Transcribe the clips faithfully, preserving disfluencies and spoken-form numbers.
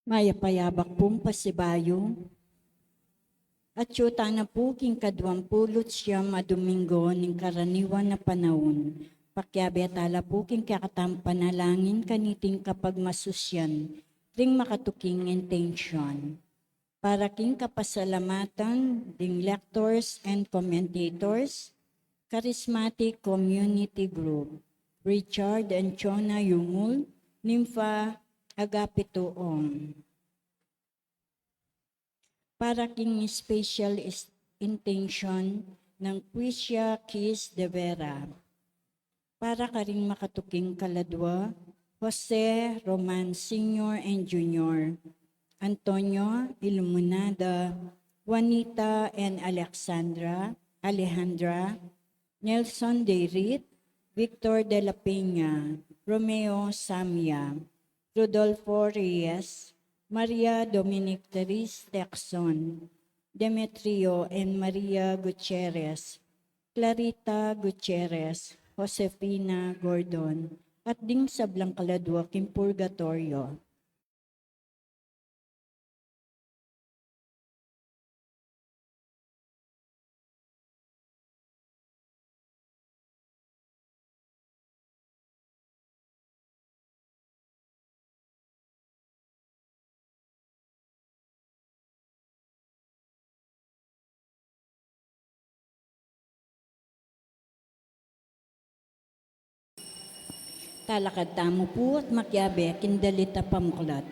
Mayap a yabak pung pasibayu. Atyu tana pu king kaduang pulu't siyam a Domingo ning karaniwan a panaun. Pakiabe tala pu king kekatamung panalangin kaniting kapagmasusyan ring makatuking intensyon. Para king kapasalamatan ding lectors and commentators, Charismatic Community Group, Richard and Chona Yungul, Nympha Agapito Ong. Para king special is-, intention nang Quisia Kiss de Vera. Para karing makatuking kaladua, Jose Roman Senior and Junior, Antonio Iluminada, Juanita and Alexandra, Alejandra, Nelson Deirit, Victor de la Peña, Romeo Samia, Rodolfo Reyes, Maria Dominic Teres Texon, Demetrio and Maria Gutierrez, Clarita Gutierrez, Josefina Gordon, at ding sablang kaladua king purgatoryo. Talakad tamu pu at makiabe king dalit a pamuklat.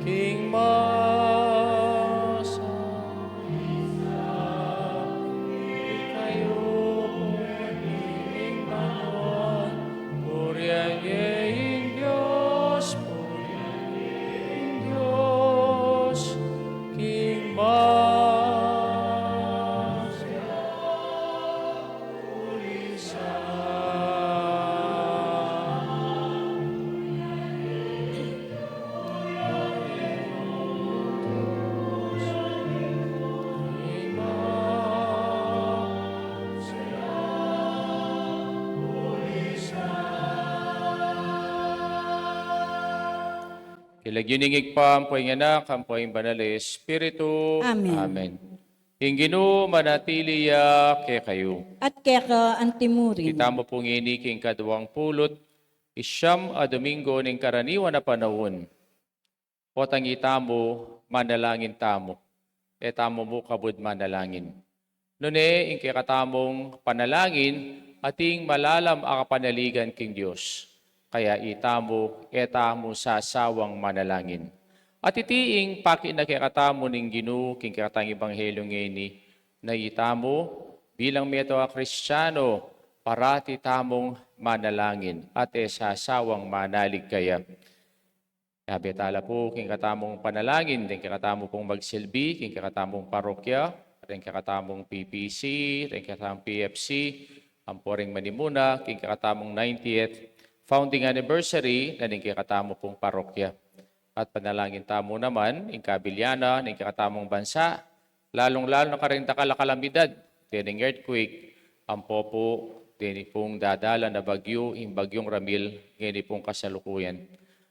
King masa, ikayu ing banua, purian ye ing Dios, purian ye ing Dios, king masa. King lagyu ning Ibpa, ampo ing Anak, ampo ing Banal a Espiritu. Amen. Amen. Ing Ginu manatili ya kekayu. At keka antimurin. Itamu pung ini king kaduang pulu't isyam a Domingo ning karaniwan a panaun. Potang itamu, manalangin tamu. E tamu mu kabud manalangin. Nune, ing kekatamung panalangin, ating malalam a kapanaligan king Dios. Kaya itamu, e tamu sasawang manalangin. At iti ing pakit na kekatamu ning Ginu, king kekatang ebanghelyo ngeni, na itamu, bilang metung a Kristiano, parati tamung manalangin, at e sasawang manalig kaya. Yabe tala pu king katamung panalangin, deng kekatamu pung magsilbi, king kekatamung parokya, deng kekatamung P P C, deng kekatamung P F C, ampo ring manimuna, king kekatamung ninetieth founding anniversary, na deng kekatamu pung parokya. At panalangin tamu naman, ing kabilian na, ning kekatamung bansa, lalung-lalu na karing dakal a kalamidad, dening earthquake, ampo pu, deni pung dadalan a bagyu, ing bagyung Ramil, ngeni pung kasalukuyan.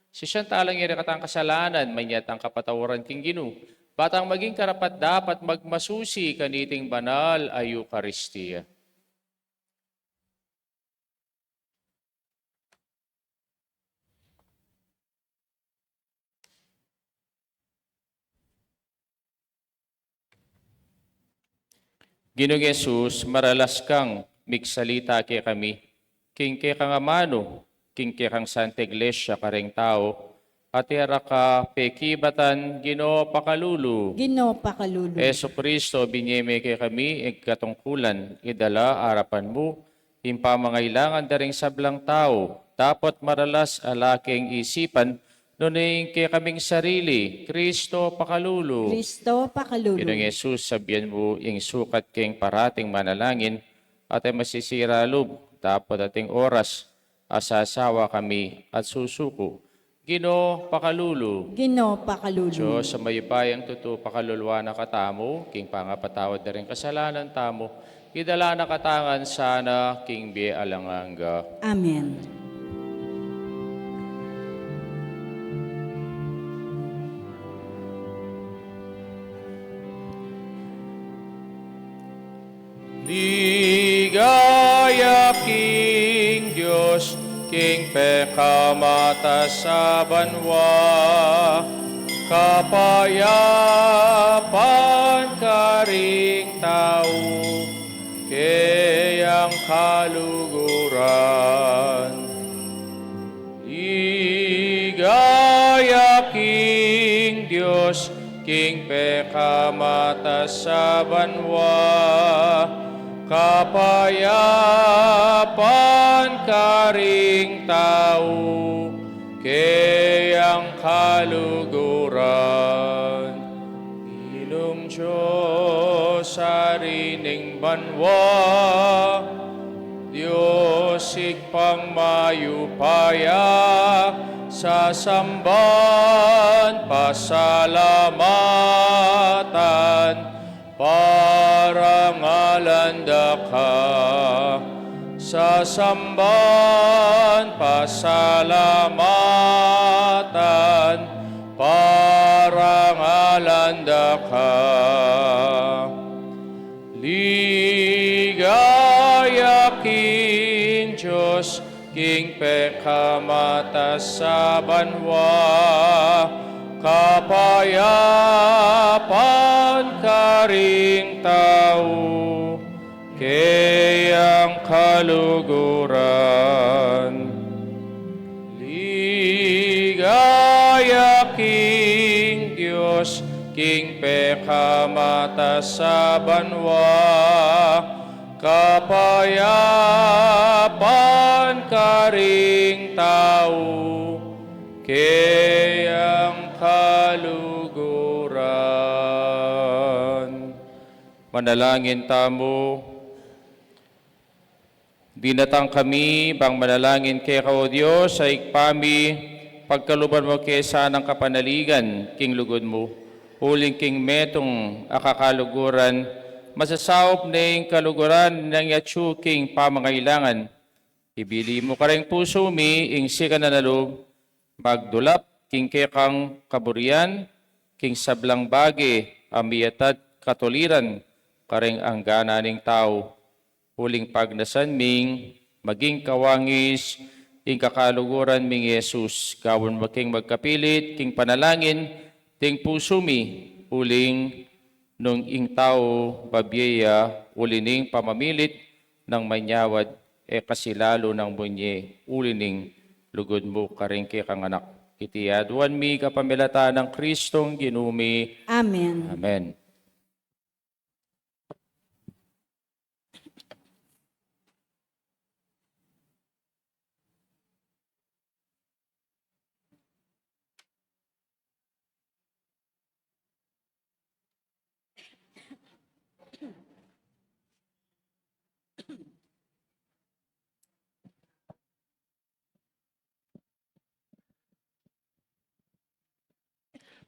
Sisian tala ngening rekatang kasalanan, manyatang kapatawaran king Ginu, bang maging karapat-dapat magmasusi kaniting banal a Eukaristia. Ginung Jesus, maralas kang migsalita kekami, king kekang amanu, king kekang Santa Iglesia kareng tau, at e ra ka pekibatan, Ginu, pakalulu. Ginu, pakalulu. Jesu Cristo, binie me kekami ing katungkulan, idala arapan mu ing pamangailangan da ring sablang tau, dapot maralas ala keng isipan, nune ing kekaming sarili, Cristo, pakalulu. Cristo, pakalulu. Ginung Jesus, sabian mu ing sukat keng parating manalangin, at e masisira lub, dapot ating oras, asasawa kami at susuku. Ginu, pakalulu. Ginu, pakalulu. Dios a mayupayang tutu, pakaluluan na katamu, king pangapatawad da ring kasalanan tamu, idala na katamu ngan sana king bie alang angga. Amen. Ligaya king Dios, king pekamatas a banua, kapayapan karing tau, keyang kaluguran. Ligaya king Dios, king pekamatas a banua, kapayapan karing tau, keyang kaluguran. Ginung Dios, Ari ning banua, Dios Ibpang mayupaya, sasamban, pasalamatan, parangalan da ka. Sasamban, pasalamatan, parangalan da ka. Ligaya king Dios, king pekamatas a banua, kapayapan karing tau, keyang kaluguran. Ligaya king Dios, king pekamatas a banua, kapayapan karing tau, keyang kaluguran. Manalangin tamu. Dinatang kami bang manalangin keka, O Dios a Ibpa mi, pagkaluban mu ke sanang kapanaligan king lugud mu, uling king metung a kakaluguran, masasaup ne ing kaluguran nang yatsu king pamangailangan. Ibili mu karing pusu mi ing sikanan a lub, magdulap king kekang kaburian, king sablang bage a miyatat katuliran kareng angga na ning tau. Uling pagnasan ming maging kawangis ing kakaluguran ming Jesus, gawan me king magkapilit king panalangin ding pusu mi, uling nung ing tau babie ya, uli ning pamamilit nang manyawad, e kasi lalu nang munye uli ning lugud mu karing kekang Anak. Iti aduan mi kapamilatan nang Kristong Ginu mi. Amen. Amen.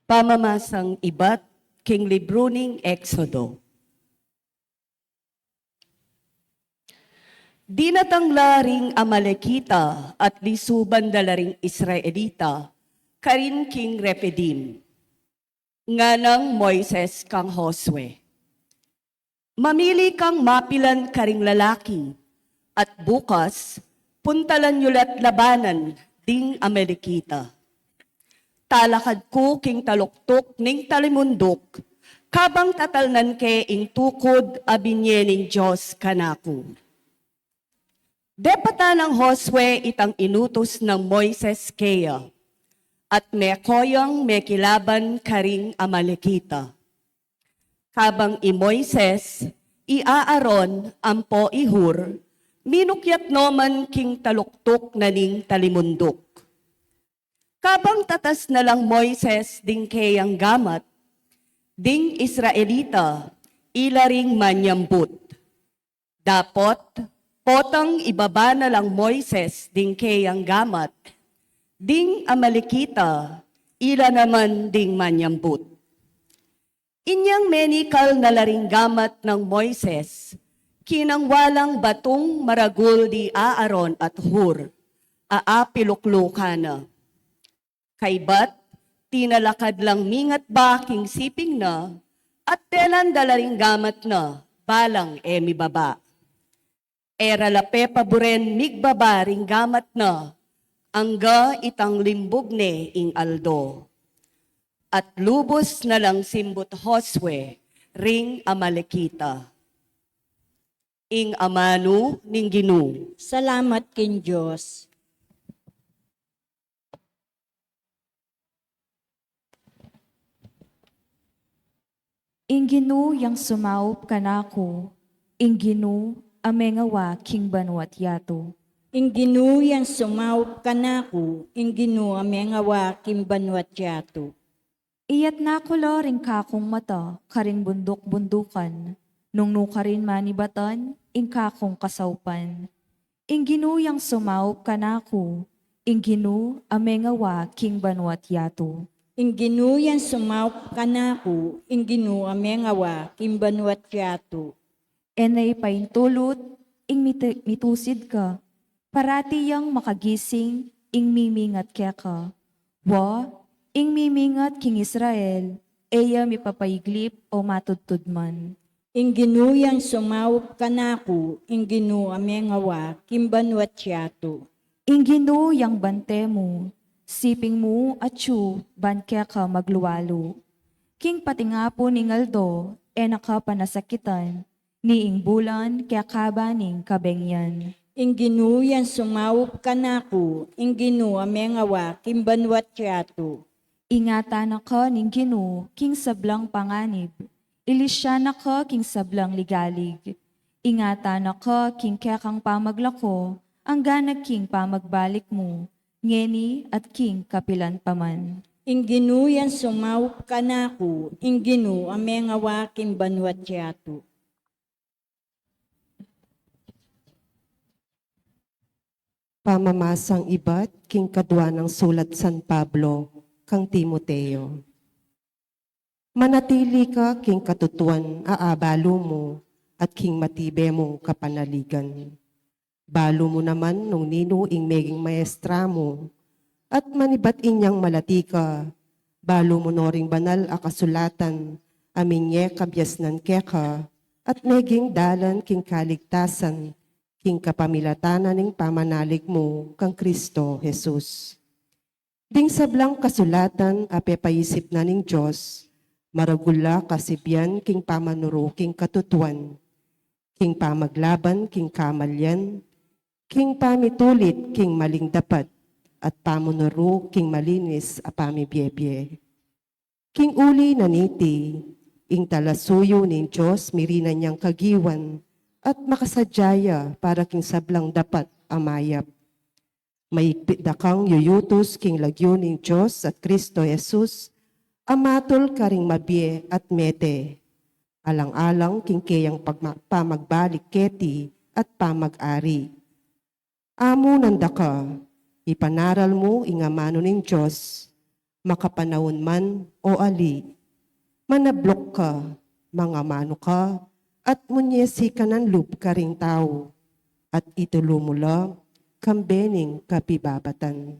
Pamamasang ibat king libru ning Exodo. Dinatang la ring Amalekita at lisuban da la ring Israelita karin king Refidim. Nganang Moises kang Josue, "Mamili kang mapilan karing lalaki, at bukas puntalan yu la't labanan ding Amalekita. Talakad ku king taluktuk ning talimunduk, kabang tatalnan ke ing tukud a binie ning Dios kanaku." Depatan nang Josue itang inutus nang Moises keya, at meko yang mekilaban karing Amalekita. Kabang i Moises, i Aaron, ampo i Hur, minukyat no man king taluktuk na ning talimunduk. Kabang tatas na lang Moises ding keyang gamat, ding Israelita ila ring manyambut. Dapot potang ibaba na lang Moises ding keyang gamat, ding Amalekita ila naman ding manyambut. Inyang menikal na la ring gamat nang Moises, kinangwa lang batung maragul di Aaron at Hur, a apiluklukan na. Kaybat tinalakad lang mingat ba king siping na, at delan da la ring gamat na, balang e mibaba. E ra la pepaburen migbaba ring gamat na, angga itang limbug ne ing aldo. At lubus na lang simbut Josue ring Amalekita. Ing amanu ning Ginu. Salamat king Dios. Ing Ginu yang sumaup kanaku, ing Ginu a mengawa king banua't yatu. Ing Ginu yang sumaup kanaku, ing Ginu a mengawa king banua't yatu. Iyatna ku la ring kakung mata karing bunduk-bundukan, nung nukarin manibatan ing kakung kasaupan. Ing Ginu yang sumaup kanaku, ing Ginu a mengawa king banua't yatu. Ing Ginu yang sumaup kanaku, ing Ginu a mengawa king banua't yatu. E ne paintulut ing miti-, mitusid ka, parati yang makagising ing mimingat keka. Wa, ing mimingat king Israel, e ya mipapaiglip o matudtud man. Ing Ginu yang sumaup kanaku, ing Ginu a mengawa king banua't yatu. Ing Ginu yang bante mu, siping mu atyu ban keka maglualu. King patingapu ning aldo, e na ka panasakitan, ni ing bulan kekaba ning kabengyan. Ing Ginu yang sumaup kanaku, ing Ginu a mengawa king banua't yatu. Ingatan na ka ning Ginu king sablang panganib, ilisyan na ka king sablang ligalig. Ingatan na ka king kekang pamaglako, angga na king pamagbalik mu, ngeni at king kapilan pa man. Ing Ginu yang sumaup kanaku, ing Ginu a mengawa king banua't yatu. Pamamasang ibat king kadua nang sulat San Pablo kang Timoteo. Manatili ka king katutuan a abalu mu at king matibe mung kapanaligan. Balu mu naman nung ninu ing meging maestra mu, At manibat inyang malati ka, balu mu no ring banal a kasulatan, a minye kabiasnan keka, at meging dalan king kaligtasan, king kapamilatan na ning pamanalig mu kang Kristo Jesus. Ding sablang kasulatan a pepaisip na ning Dios, maragul la kasibian king pamanuru king katutuan, king pamaglaban king kamalian, king pamitulit king maling dapat, at pamanuru king malinis a pamibiebie. King uli na niti, ing talasuyu ning Dios mirinan yang kagiwan, at makasadya ya para king sablang dapat a mayap. Maigpit da kang yuyutus king lagyu ning Dios at Kristo Jesus, a matul karing mabie at mete, alang-alang king keyang pagma-, pamagbalik keti at pamag-ari. Amunan da ka, ipanaral mu ing amanu ning Dios, makapanaun man o ali. Manabluk ka, mangamanu ka, at munye sikanan lub karing tau, at itulu mu la kambe ning kapibabatan.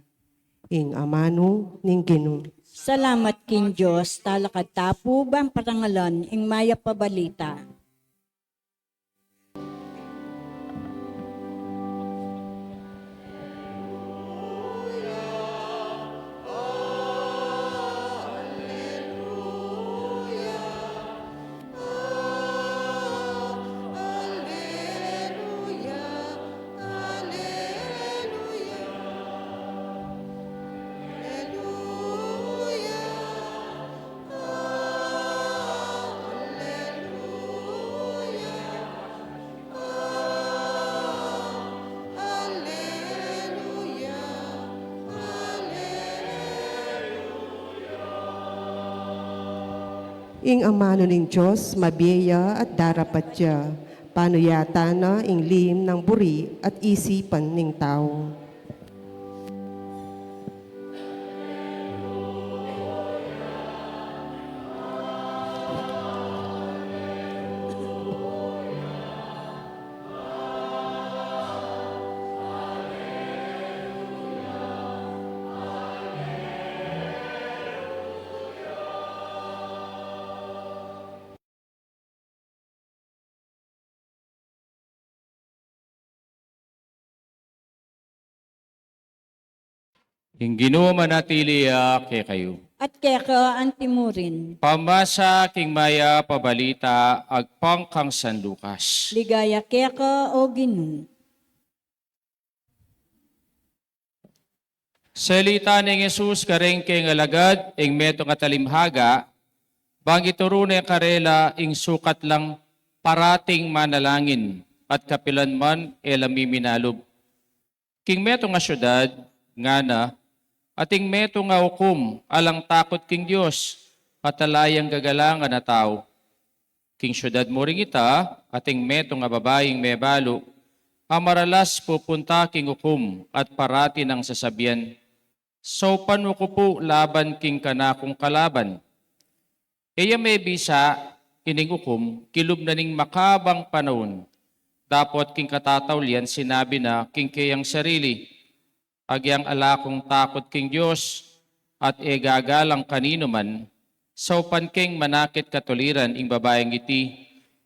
Ing amanu ning Ginu. Salamat king Dios. Talakad ta pu ban parangalan ing mayap a balita. Ing amanu ning Dios, mabie ya at darapat ya, panuyatan na ing lim nang buri at isipan ning tau. Ing Ginu manatili ya kekayu. At keka antimurin. Pamasa king mayap a balita agpang kang San Lucas. Ligaya keka, O Ginu. Salita neng Jesus kareng kayang alagad ing metung a talimhaga, bang ituru ne karela ing sukat lang parating manalangin at kapilan man e la miminalub. King metung a siudad, ngana, ating metung a ukum alang takut king Dios, at ala yang gagalangan a tau. King siudad mu ring ita, ating metung a babaing mebalu, a maralas pupunta king ukum at parati nang sasabian, "Saupan ku pu laban king kanakung kalaban." E ya mebisa ining ukum kilub na ning makabang panaun, dapot king katataulian sinabi na king kayang sarili, "Agyang ala kung takut king Dios at e gagalang kaninu man, saupan keng manakit katuliran ing babaing iti,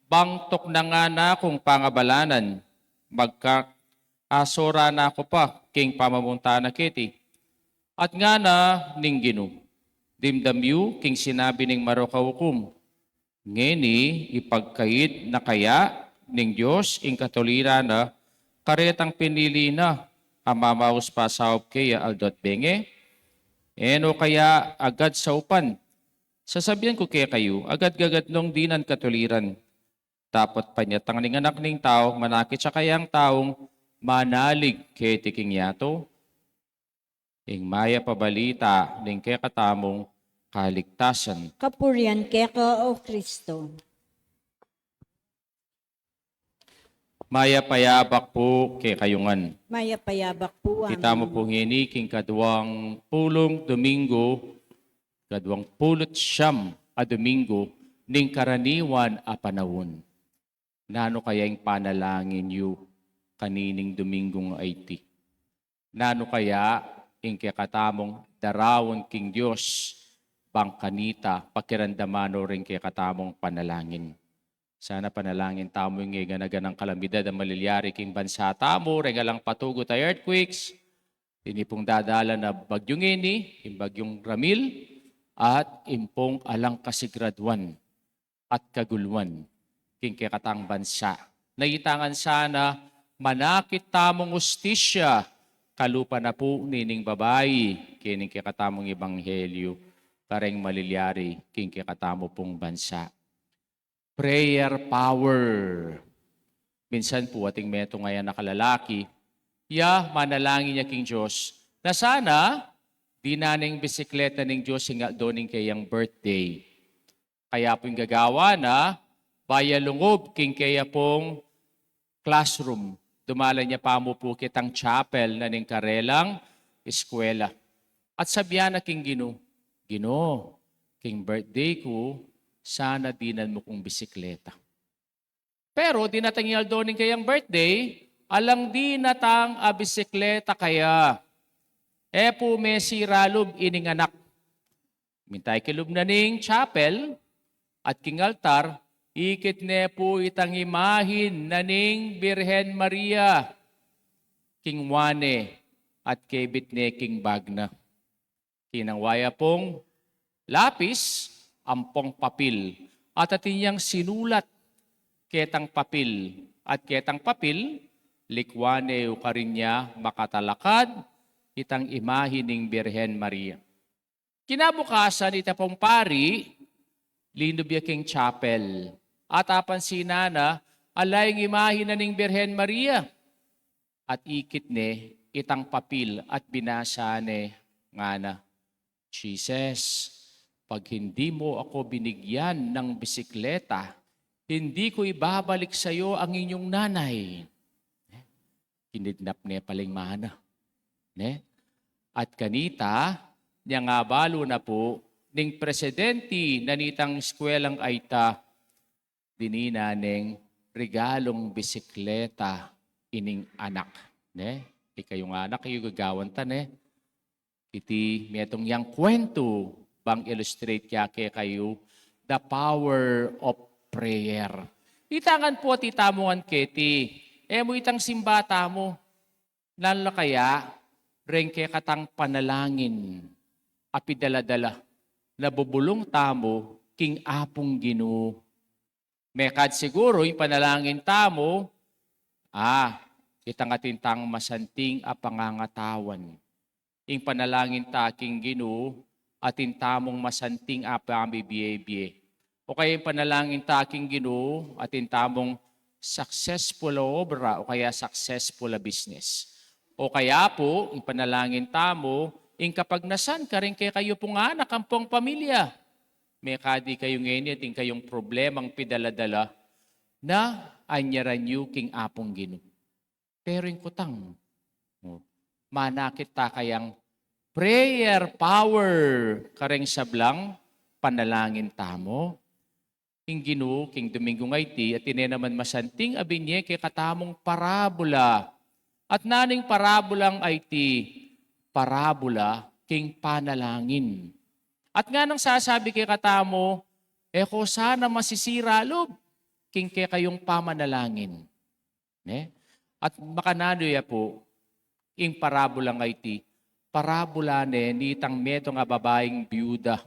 bang tuknangan na kung pangabalanan, magka asura na ku pa king pamamunta na keti." At ngana ning Ginu, "Dimdam yu king sinabi ning marok a ukum. Ngeni ipagkait na kaya ning Dios ing katuliran na karetang pinili na a mamaus pasaup keya aldo at bengi? E no kaya agad saupan? Sasabian ku kekayu, agad-gagad nong dinan katuliran. Dapot panyatang ning Anak ning Tau, manakit ya kayang taung manalig keti king yatu." Ing mayap a balita ning kekatamung kaligtasan. Kapurian keka, O Kristo. Mayap a yabak pu kekayu ngan. Mayap a yabak pu. Kita mu pu ngeni king kaduang pulung Domingo, kaduang pulu't siyam a Domingo ning karaniwan a panaun. Nanu kaya ing panalangin yu kanining Domingong iti? Nanu kaya ing kekatamung daraun king Dios, bang kanita pakiramdaman no ring kekatamung panalangin. Sana panalangin tamu ing gana-ganang kalamidad a malilyari king bansa tamu, reng alang patugut a earthquakes, ini pung dadalan a bagyu ngeni, ing bagyung Ramil, at ing pung alang kasigradwan at kagulwan king kekatang bansa. Na ita ngan sana manakit tamung ustisya, kalupa na pu nining babai, kening kekatamung ebanghelyu, kareng malilyari king kekatamu pung bansa. Prayer power. Minsan pu ating metung a anak a lalaki, ya manalangin ya king Dios na sana dinan neng bisikleta ning Dios ing aldo ning keyang birthday. Kaya pu ing gagawa na, baya lungub king keya pung classroom, dumalan ya pamu pu ketang chapel na ning karelang eskwela. At sabian na king Ginu, "Ginu, king birthday ku, sana dinan mu kung bisikleta." Pero dinatang ing aldo ning keyang birthday, alang dinatang a bisikleta kaya. E pu mesira lub ining anak. Mintay kilub na ning chapel at king altar, ikit ne pu itang imahin na ning Birhen Maria king wane at kebit ne king bag na. Kinangwa ya pung lapis ampong papil, at atin yang sinulat ketang papil, at ketang papil, likwan ne ukarin ya makatalakad itang imahin ning Birhen Maria. Kinabukasan, ita pung pari, linub ya king chapel, at apansinan na ala ing imahin na ning Birhen Maria. At ikit ne itang papil at binasa ne, ngana, "Jesus, pag hindi mo ako binigyan ng bisikleta, hindi ko ibabalik sa'yo ang inyong nanay." Kinidnap ne pala ing mana. Ne? At kanita, nyang abalu na pu ning presidenti na nitang eskwelang ayta, dininan neng regalung bisikleta ining anak, ne? Ikayung anak, kayu gagawan ta, ne? Iti metung yang kwentu bang illustrate kaya kekayu the power of prayer. Ita ngan pu, itamu ngan keti, e mu itang simba tamu, nanu la kaya reng kekatang panalangin a pidala-dala na bubulung tamu king Apung Ginu. Mekad siguru ing panalangin tamu, ah, itang atin tang masanting a pangangatawan. Ing panalangin ta king Ginu, atin tamung masanting a pamibie-bie. O kaya ing panalangin ta king Ginu, atin tamung successful a obra, o kaya successful a business. O kaya pu, ing panalangin tamu, ing kapagnasan karing kekayu pung anak ampong pamilya. Mekadi kayu ngeni atin kayung problemang pidala-dala na anyaran yu king Apung Ginu. Pero ing kutang, o, manakit ta kayang prayer power kareng sablang panalangin tamu? Ing Ginu king Dominggung aiti, atin ne naman masanting a binye kekatamung parabula. At nanu ing parabulang aiti? Parabula king panalangin. At nganang sasabi kekatamu, e ko sana masisira lub king kekayung pamanalangin. Ne? At makananu ya pu ing parabulang aiti? Parabula ne nitang metung a babaing biyuda.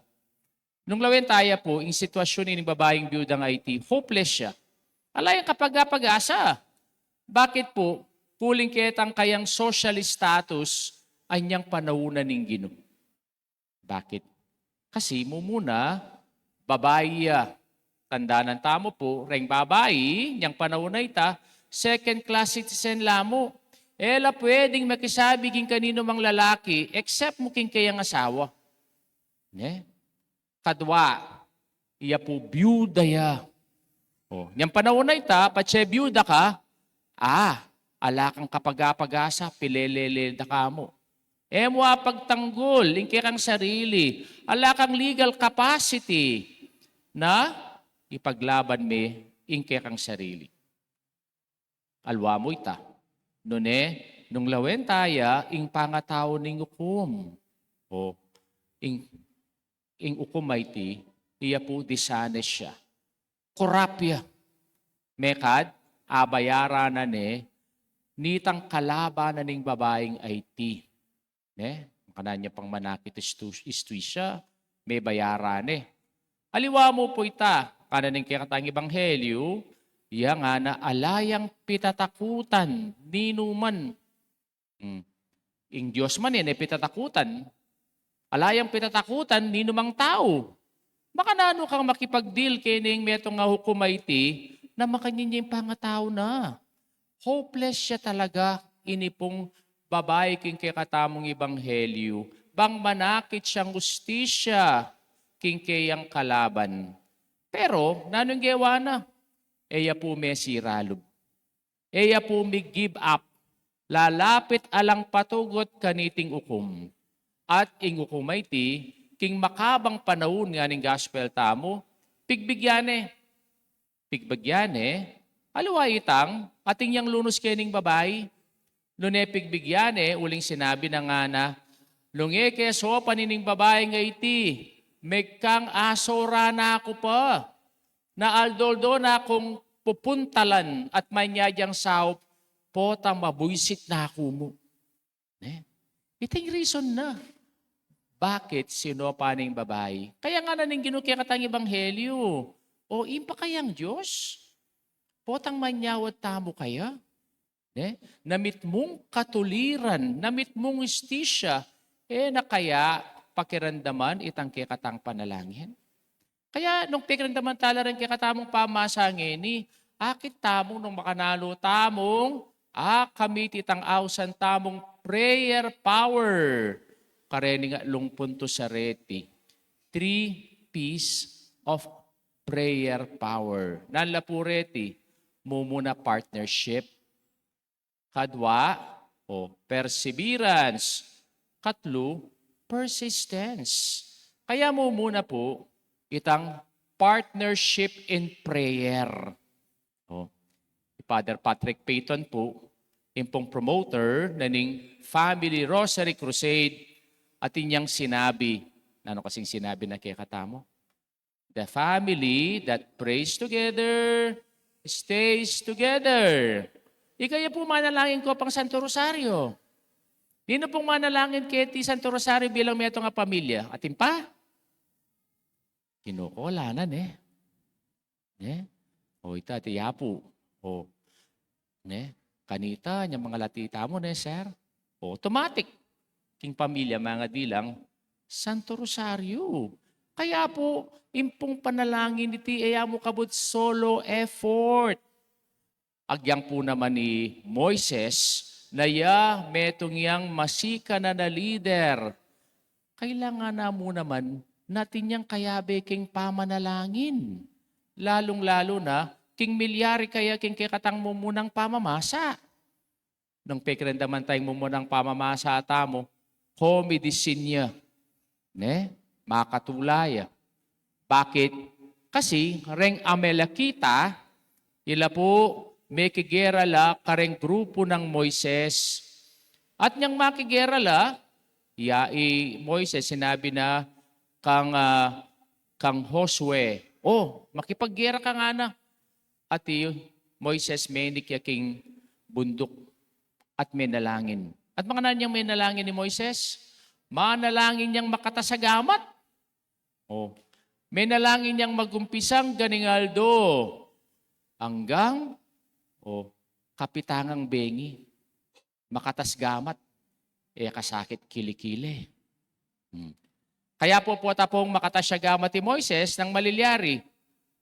Nung lawen ta ya pu ing sitwasyun ning babaing biyudang aiti, hopeless ya. Ala yang kapag-apag-asa. Bakit pu? Uling ketang kayang social status, anyang panaunan ning Ginu. Bakit? Kasi mumuna, babai ya. Tandanan tamu pu, reng babai, nyang panaun a ita, second class citizen la mu. E la pwedeng makisabi king kaninumang lalaki, except mu king keyang asawa. Ne? Kadwa, iya pu biyuda ya. O, nyang panaun a ita, patse biyuda ka, ah, ala kang kapag-apag-asa, pilelele da ka mu. E mu apagtanggul ing kekang sarili, ala kang legal capacity na ipaglaban me ing kekang sarili. Alwa mu ita, nune nung lawen taya ing pangatau ning ukum. O, ing, ing ukum a iti, iya pu disanes ya. Korap ya. Mekad, abayaran na ne nitang kalaban na ning babaing a iti. Ne? Makananu ya pang manakit istu-, istustisya, mebayaran ne. Aliwa mu pu ita, ngana ning kekatang ebanghelyu, ya ngana ala yang pitatakutan ninuman. Hmm. Ing Dios man e ne pitatakutan. Ala yang pitatakutan ninumang tau. Makananu kang makipag-deal keni ing metung a ukum a iti na makanyan ya ing pangatau na? Hopeless ya talaga ini pung babai king kekatamung ebanghelyu, bang manakit yang ustisya king keyang kalaban. Pero, nanung gewa na? E ya pu mesira lub. E ya pu mig-give up. Lalapit alang patugut kaniting ukum. At ing ukum a iti, king makabang panaun ngana ning gospel tamu, pigbigyan ne. Pigbigyan ne, aliwa itang, atin yang lunus keni ning babai. Nune pigbigyan ne, uling sinabi na ngana, nung e ke saupan ining babaing a iti, mekang asura na ku pa. Na aldo-aldo na kung pupuntalan at manyadyang saup, potang mabuisit na ku mu. Ne? Ita ing reason na bakit sinaupan ne ing babai. Kaya ngana ning Ginu kekatang ebanghelyu, o, ing pa kayang Dios, potang manyawad tamu kaya? Ne? Na mitmung katuliran, na mitmung ustisya, e na kaya pakiramdaman itang kekatang panalangin? Kaya nung pakiramdaman tala ring kekatamung pamasa ngeni, akit tamu nung makanalu tamung, a, kamiti tang ausan tamung prayer power. Kareng atlung puntus a reti. Three P's of prayer power. Nanu la pu reti? Mumuna partnership. Kadwa, o, perseverance. Katlu, persistence. Kaya mumuna pu itang partnership in prayer. O, si Father Patrick Peyton pu, ing pung promoter na ning Family Rosary Crusade, atin yang sinabi, nanu kasing sinabi na kekatamu? The family that prays together stays together. Ika ya pu manalangin ko pang Santo Rosario. Ninu pung manalangin keti Santo Rosario bilang metung a pamilya? Atin pa? Kinukulanan, e. Ne? O, ita, iti ya pu. O. Ne? Kanita, inyang mangalati tamu, ne, sir? Automatic. King pamilya, mangadi lang Santo Rosario. Kaya pu, ing pung panalangin iti, e ya mu kabud solo effort. Agyang pu naman i Moises, na ya metung yang masikanan a lider. Kailangan na mu naman na atin yang kayabe king pamanalangin. Lalung-lalu na, king milyari kaya king kekatang mumunang pamamasa. Nung pekiramdaman tayang mumunang pamamasa tamu, comedy scene ya. Ne? Makatula ya. Bakit? Kasi reng Amalekita, ila pu mekigera la kareng grupu nang Moises. At inyang makigera la, ya i Moises sinabi na kang, ah, kang Josue, "O, makipaggera ka ngana." At i Moises menik ya king bunduk at menalangin. At makananu yang menalangin i Moises? Manalangin yang makatas a gamat. O, menalangin yang magumpisang ganing aldo anggang, o, kapitangang bengi. Makatas gamat, e kasakit kili-kili. Hmm. Kaya pu, pota pung makatas ya gamat i Moises nang malilyari,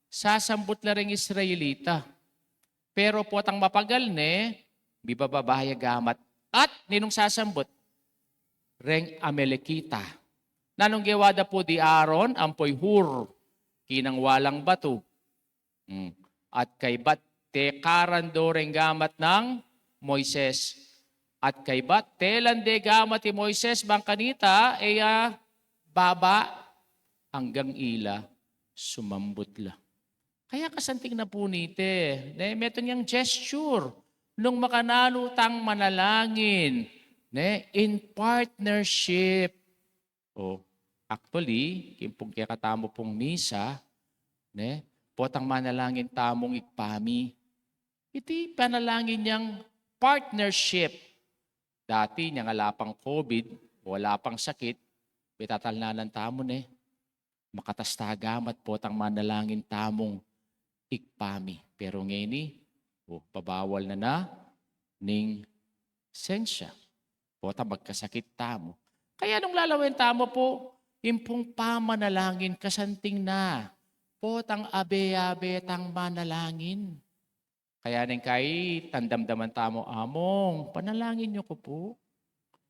sasambut la reng Israelita. Pero potang mapagal ne, mibababa ya gamat. At ninung sasambut? Reng Amalekita. Nanung gewa da pu di Aaron ampo i Hur, kinang walang batu? Hmm. At kaybat tekaran do reng gamat nang Moises. At kaybat telan de gamat i Moises bang kanita e ya baba anggang ila sumambut la. Kaya kasanting na pu niti, ne, metung yang gesture. nung makananu tang manalangin, ne, in partnership. O, actually, king pung kekatamu pung misa, ne, potang manalangin tamung Ibpa mi. Iti panalangin yang partnership. Dati, nung ala pang covid, o ala pang sakit, pitatalnan tamu, ne, makatastaga mat potang manalangin tamung Ibpa mi. Pero ngeni, o, pabawal na na ning sensya. Potang magkasakit tamu. Kaya nung lalawen tamu pu, ing pung pamanalangin, kasanting na potang abe-abe tang manalangin. Kaya neng kai, tandamdaman tamu, "Among, panalangin yu ku pu."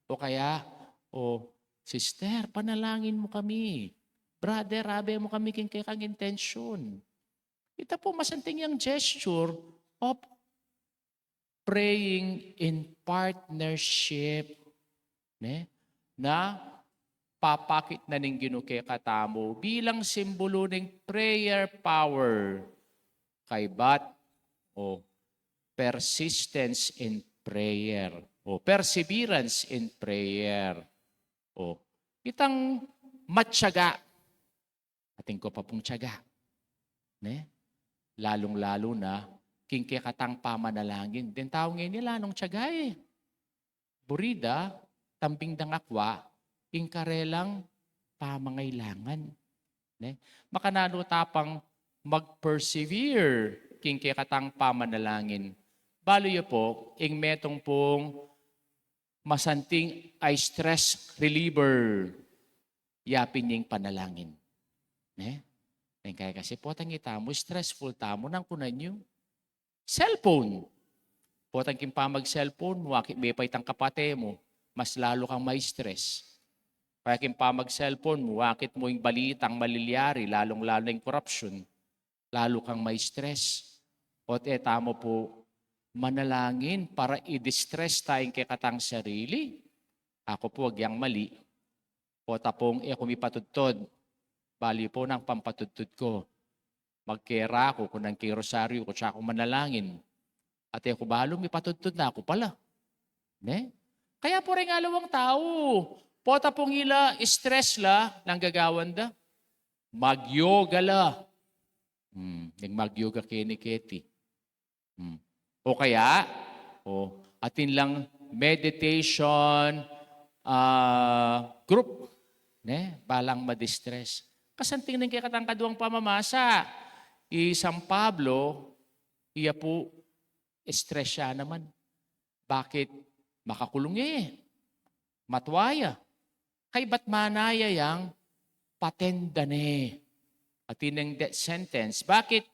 O kaya, "O, sister, panalangin mu kami. Brother, abe mu kami king kekang intensyon." Ita pu masanting yang gesture of praying in partnership, ne? Na papakit na ning Ginu kekatamu bilang simbolu ning prayer power. Kaybat, o, persistence in prayer, o, perseverance in prayer. O, itang matyaga. Atin ko pa pung tiyaga. Ne? Lalung-lalu na, king kekatang pamanalangin. Deng tau ngeni ala nung tiyaga e. Buri da, tambing dang akwa, ing karelang pamangailangan. Ne? Makananu ta pang mag-persevere king kekatang pamanalangin. Balu yu pu, ing metung pung masanting a stress reliever, yapin ing panalangin. Ne? Neng kai kasi potang itamu, stressful tamu, nung kunan yu cellphone. Potang king pamag-cellphone mu, akit me pa itang kapate mu, mas lalu kang ma-stress. Kaya king pamag-cellphone mu, akit mu ing balitang malilyari, lalung-lalu na ing korapsyon, lalu kang ma-stress. O't e tamu pu manalangin para i-distress ta ing kekatang sarili. Aku pu agyang mali. Pota pung e ku mipatudtud. Balu pu nang pampatudtud ku. Magkera ku, kunang king rosaryu ku, tsaka ku manalangin. At e ku balu, mipatudtud na ku pala. Ne? Kaya pu reng alawang tau, pota pung ila stress la, nanu gagawan da? Mag-yoga la. Hmm, nung mag-yoga keni keti. Hmm. O kaya, o, atin lang meditation, ah, group, ne? Balang ma-distress. Kasanting neng kekatang kaduang pamamasa, i San Pablo, iya pu, stress ya naman. Bakit? Makakulung e. Matua ya. Kaybat mana ya yang paten da ne. Atin neng death sentence. Bakit?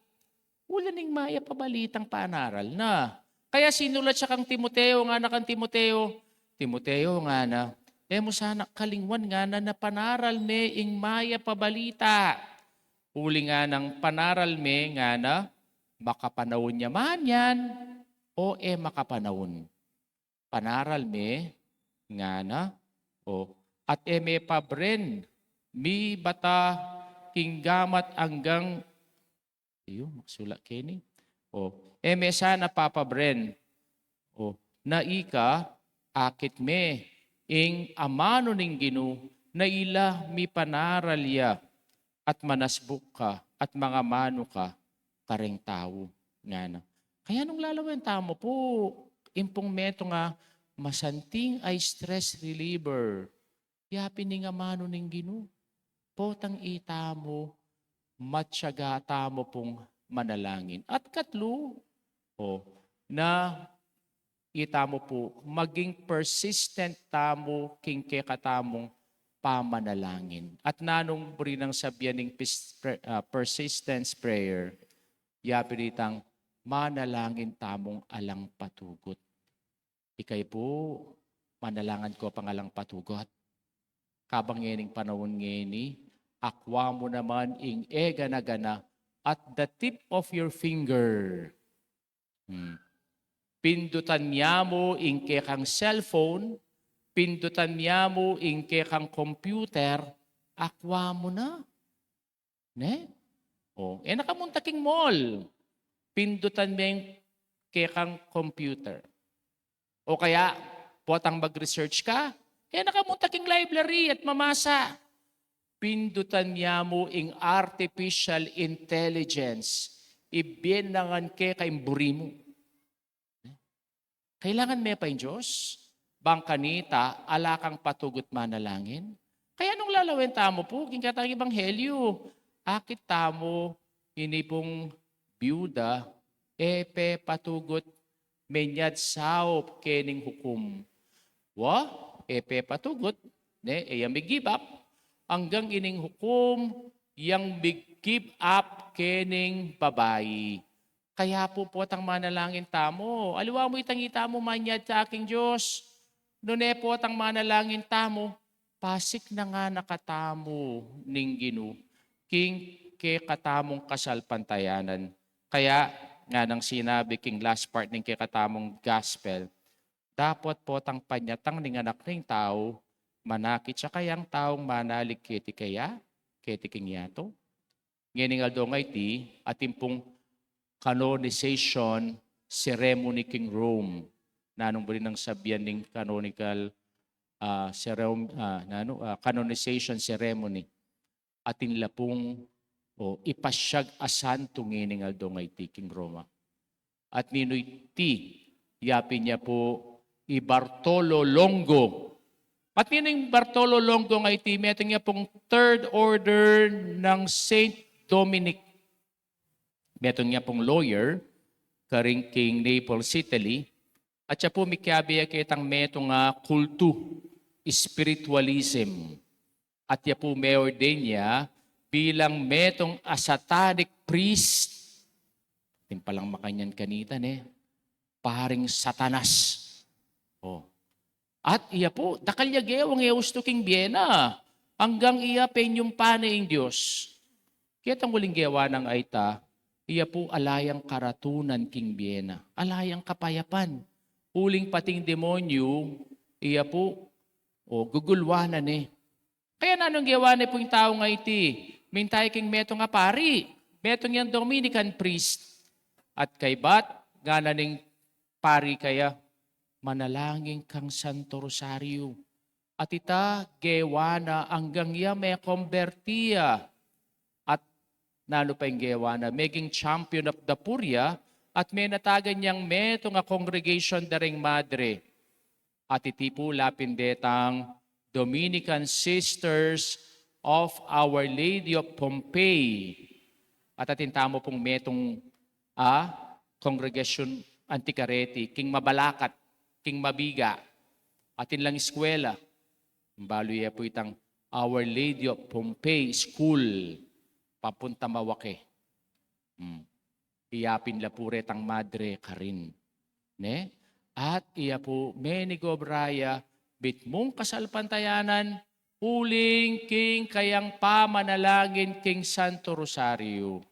Uli ning mayap a balitang panaral na. Kaya sinulat ya kang Timoteo, ngana kang Timoteo, "Timoteo," ngana, "e mu sana kalingwan," ngana, "na panaral me ing mayap a balita." Uli nganang panaral me, ngana, makapanaun ya man yan o e makapanaun. Panaral me, ngana, o, at e me pabren mibata king gamat anggang, iyo, makasulat keni. O, e me sana papabren. O, na ika, akit me ing amanu ning Ginu na ila mipanaral ya, at manasbuk ka, at mangamanu ka kareng tau, ngana. Kaya nung lalawen tamu pu, ing pung metung a masanting a stress reliever, yapin ing amanu ning Ginu. Potang itamu, matyaga tamu pung manalangin. At katlu, o, na itamu pu, maging persistent tamu king kekatamung pamanalangin. At nanung buri nang sabian ning pis-, pre-, ah, persistence prayer? Yapin itang manalangin tamung alang patugut. Ikay pu, manalangan ko pang alang patugut. Kabang ngening panaun ngeni, akwa mu naman ing e gana-gana at the tip of your finger. Hmm. Pindutan ya mu ing kekang cellphone, pindutan ya mu ing kekang computer, akwa mu na. Ne? O, e na ka munta king mall. Pindutan me ing kekang computer. O kaya, potang mag-research ka, e na ka munta king library at mamasa. Pindutan ya mu ing artificial intelligence, ibie na ngan keka ing buri mu. Kailangan me pa ing Dios, bang kanita ala kang patugut manalangin. Kaya nung lalawen tamu pu king kekatang ebanghelyo, akit tamu ini pung biuda, e pe patugut, menyad saup kening hukum. Wa, e pe patugut, ne, e ya mig-give up, anggang ining hukum yang mig-give up kening babai. Kaya pu, potang manalangin tamu. Aliwa mu itang ita mu manyad ya king Dios. Nune potang manalangin tamu, pasik na ngana katamu ning Ginu king kekatamung kasalpantayanan. Kaya nganang sinabi king last part ning kekatamung gospel, dapot potang panyatang ning Anak ning Tau, manakit ya kayang taung manalig keti kaya, keti king yatu. Ngening aldo nga iti, atin pung canonization ceremony king Rome. Nanung buri nang sabian ning canonical, ah, cerem-, ah, nanu, ah, canonization ceremony? Atin la pung, o, ipasyag a santu ngening aldo nga iti king Roma. At ninu iti? Yapin ya pu i Bartolo Longo. At ninu ing Bartolo Longo nga iti? Metung ya pung Third Order ng Saint Dominic. Metung ya pung lawyer karin king Naples, Italy. At ya pu mikiabe ya ketang metung a kultu, spiritualism. At ya pu me-ordain ya bilang metung a satanic priest. Atin palang makanyan kanita, ne? Paring Satanas. O. At iya pu, dakal ya gewang e ustu king bie na, anggang iya penyumpa ne ing Dios. Ketang uling gewa nang aita, iya pu ala yang karatunan king bie na, ala yang kapayapan. Uling pating demonyu, iya pu, o, gugulwanan ne. Kaya nanung gewa ne pu ing tau nga iti? Minta ya king metung a pari, metung yang Dominican priest. At kaybat, ngana ning pari kaya, manalangin kang Santo Rosario. At ita, gewa na anggang ya mekomberti ya. At nanu pa ing gewa na, meging champion of the poor ya, at menatagan yang metung a congregation da ring madre. At iti pu lapin detang Dominican Sisters of Our Lady of Pompeii. At atin tamu pung metung a congregation Anticareti, king Mabalacat, king Mabiga. Atin lang eskwela. Balu ya pu itang Our Lady of Pompeii School, papunta Mawaque. Hmm. Iyapin la pu retang madre karin. Ne? At iya pu menigobra ya mitmung kasalpantayanan uling king kayang pamanalangin king Santo Rosario.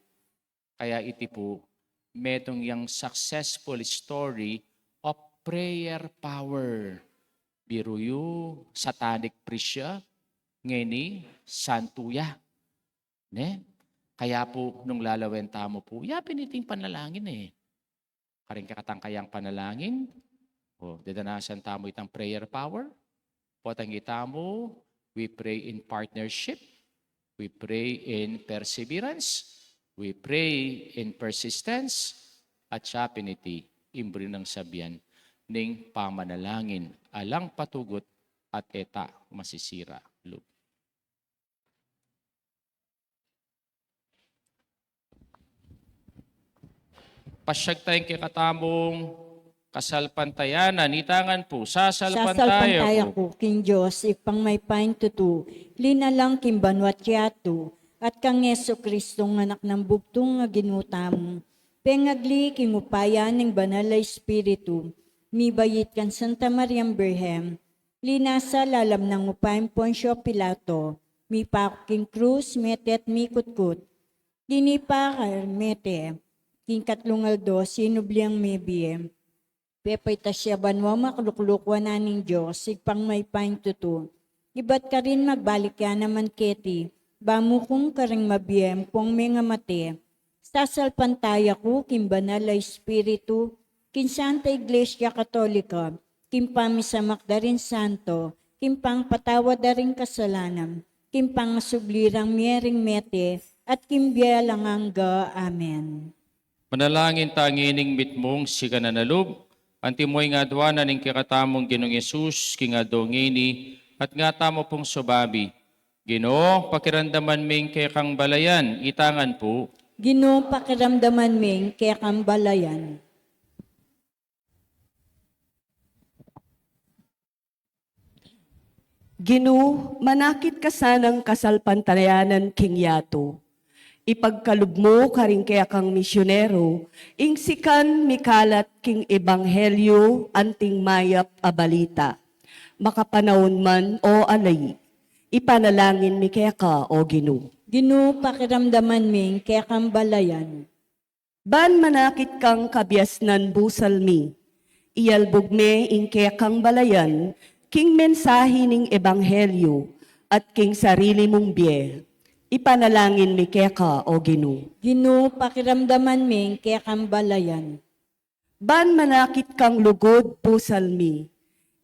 Kaya iti pu, metung yang successful story of prayer power. Biru yu, satanic priest ya, ngeni santu ya. Ne? Kaya pu, nung lalawen tamu pu, yapin iting panalangin e. Karing kekatang kayang panalangin, o, dedanasan tamu itang prayer power. Potang itamu, we pray in partnership, we pray in perseverance, we pray in persistence, at siya pin iti, imbri nang sabian ning pamanalangin, alang patugut at e ta masisira lub. Pasyag tayang kekatamung kasalpantayanan, itangan pu, sasalpantaya Sasalpantaya ku. ku king Dios, Ibpang mayupayang tutu, linalang king banua't yatu, at kang Jesucristo, Anak nang bugtung a Ginu tamu, pengagli king upaya ning Banal a Espiritu, mibait kang Santa Mariang Birhen, linasa lalam nang upayang Poncio Pilato, mipaku king krus, mete at mikutkut, tinipa at mete, king katlung aldo sinubli yang mebie, pepaitas ya banua, makaluklukuan na ning Dios, Ibpang mayupayang tutu. Ibat karin magbalik ya naman keti, ba mukung karing mabie ampong mengamate. Sasalpantaya ku king Banal a Espiritu, king Santa Iglesia Katolika, king pamisamak da ring santo, king pangpatawad da ring kasalanan, king pangasubli rang mie ring mete, at king bie alang angga. Amen. Manalangin ta ngening mitmung sikanan a lub, antimo ing aduanan ning kekatamung Ginung Jesus, king aldo ngeni, at ngatamu pung subabi. Ginu, pakiramdaman ming kekang balayan, itang ngan pu. Ginu, pakiramdaman ming kekang balayan. Ginu, manakit ka sanang kasalpantayanan king yatu. Ipagkalub mu karing kekang misyonero, ing sikan mikalat king ebanghelyo anting mayap a balita. Makapanaun man o ali, ipanalangin mi keka, O Ginu. Ginu, pakiramdaman ming kekang balayan. Ban manakit kang kabiasnan busal mi. Iyalbug me ing kekang balayan, king mensahe ning ebanghelyo, at king sarili mung bie. Ipanalangin mi keka, O Ginu. Ginu, pakiramdaman ming kekang balayan. Ban manakit kang lugud busal mi.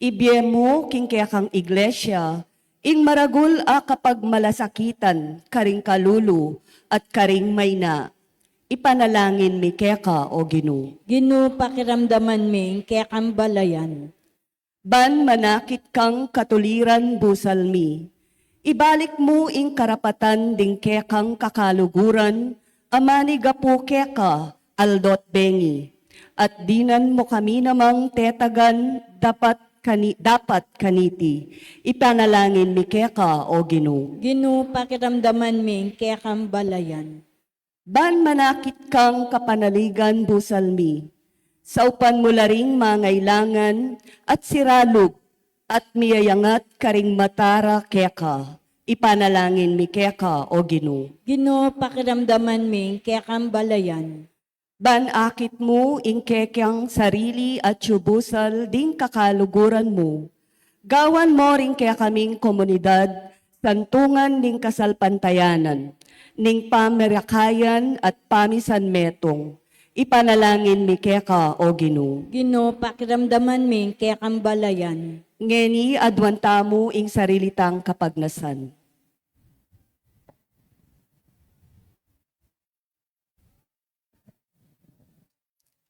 Ibie mu king kekang iglesia, ing maragul a kapagmalasakitan karing kalulu at karing maina. Ipanalangin mi keka, O Ginu. Ginu, pakiramdaman ming kekang balayan. Ban manakit kang katuliran busal mi. Ibalik mu ing karapatan ding kekang kakaluguran, a manigapu keka, aldo't bengi. At dinan mu kami namang tetagan dapat kani-, dapat kaniti. Ipanalangin mi keka, O Ginu. Ginu, pakiramdaman ming kekang balayan. Ban manakit kang kapanaligan busal mi. Saupan mu la ring mangailangan at siralub at miyayangat karing mata ra keka. Ipanalangin mi keka, O Ginu. Ginu, pakiramdaman ming kekang balayan. Ban akit mu ing kekang sarili at yu busal ding kakaluguran mu. Gawan mo ring kekaming komunidad santungan ning kasalpantayanan, ning pamarakayan at pamisanmetung. Ipanalangin mi keka, O Ginu. Ginu, pakiramdaman ming kekang balayan. Ngeni aduan tamu ing sarili tang kapagnasan.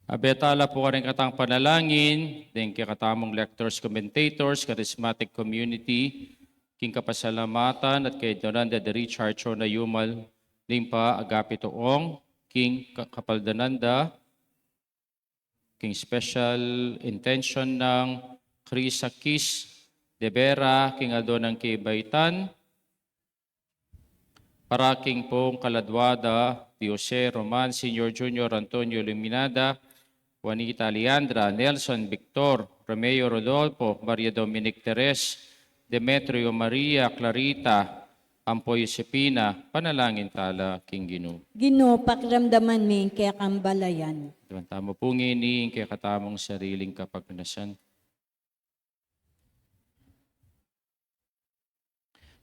Abetala pu karing katang panalangin ding kekatamung lectors, commentators, charismatic community, king kapasalamatan at kay Don Anda de Richard Chona Yumal, ning pa Agapito Ong, king ka-, kapaldanan da, king special intention nang Chris Akis de Vera, king aldo nang kebaitan, para king pung kaladua da, Diose Roman Senior Junior, Antonio Luminada, Juanita Leandra, Nelson Victor, Romeo Rodolfo, Maria Dominic Teres, Demetrio Maria, Clarita, ampo Josefina, panalangin tala king Ginu. Ginu, pakiramdaman ming kekang balayan. Aduan tamu pu ngeni ing kekatamung sariling kapagnasan.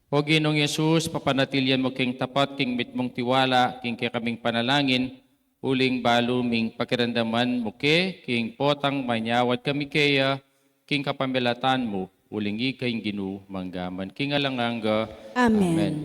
O Ginung Jesus, papanatilian mu king tapat king mitmung tiwala king kekaming panalangin, uling balu ming pakiramdaman mu ke king potang manyawad kami keya king kapamilatan mu, uling ika ing Ginu mangga man king alang angga. Amen. Amen.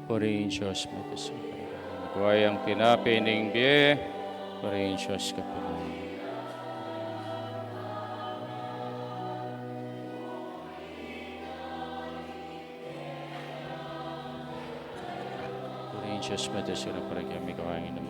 Purihin Dios, mete sa kayang tinape ning bie. Purihin Dios, kapilan. Purihin Dios, mete sa kayang tinape ning bie.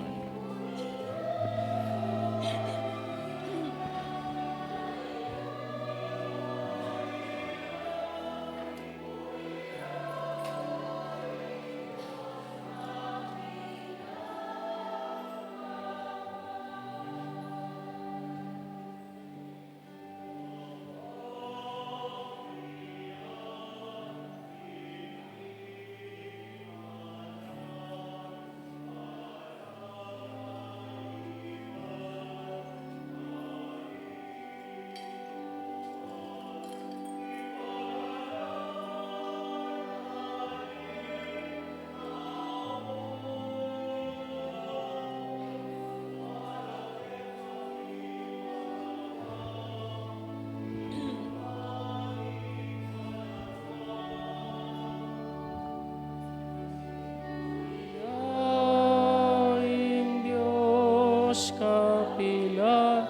Ing Dios kapilan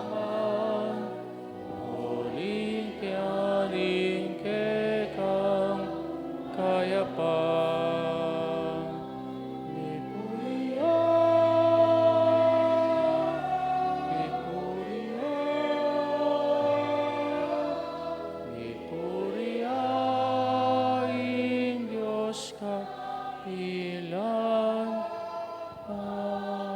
naman, uling pianing kekang kayapan. Mipuri ya, mipuri ya, mipuri ya ing Dios kapilan naman.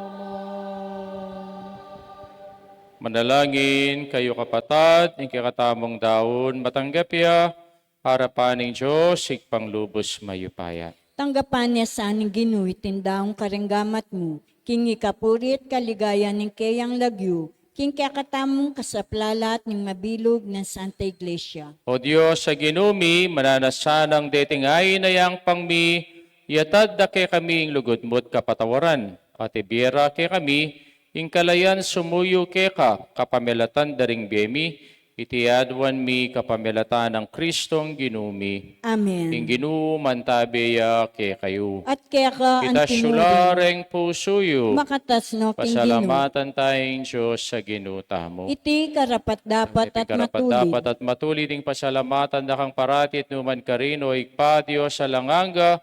Manalangin kayu, kapatad, ing kekatamung daun matanggap ya arapan ning Dios Ibpang lubus mayupaya. Tanggapan na sa ning Ginu iting daun karing gamat mu, king ikapuri at kaligayan ning keyang lagyu, king kekatamung kasaplalan at ning mabilug nang Santa Iglesia. O Dios a Ginu mi, mananu na sanang deting ain a yampang mi, iatad da kekami ing lugud mu at kapatawaran, at ibie ra kekami ing kalayan sumuyu keka kapamilatan da ring bie mi, iti aduan mi kapamilatan nang Kristong Ginu mi. Amen. Ing Ginu mantabe ya kekayu. At keka antimurin. Itas yu la reng pusu yu. Makatas no king Ginu. Pasalamatan taya ing Dios a Ginu tamu. Iti karapat-dapat at matulid. Iti karapat-dapat at matulid ing pasalamatan da kang parati at nu man karin, o Ibpa, Dios alang angga,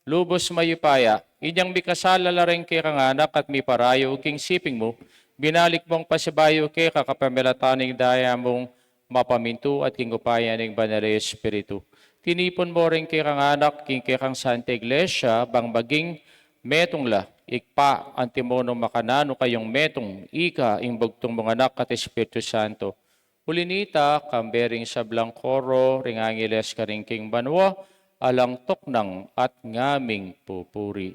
lubus mayupaya, inyang mikasala la reng kekang anak at miparayu king siping mu, binalik mung pasibayu keka kapamilatan ning daya mung mapamintu at king upaya ning Banal a Espiritu. Tinipun mu reng kekang anak king kekang Santa Iglesia, bang maging metung la, Ibpa, antimo nung makananu kayung metung, ika, ing bugtung mung Anak at Espiritu Santo. Uli nita, kambe ring sablang koro ring angeles karin king banua, alang tuknang at ngaming pupuri.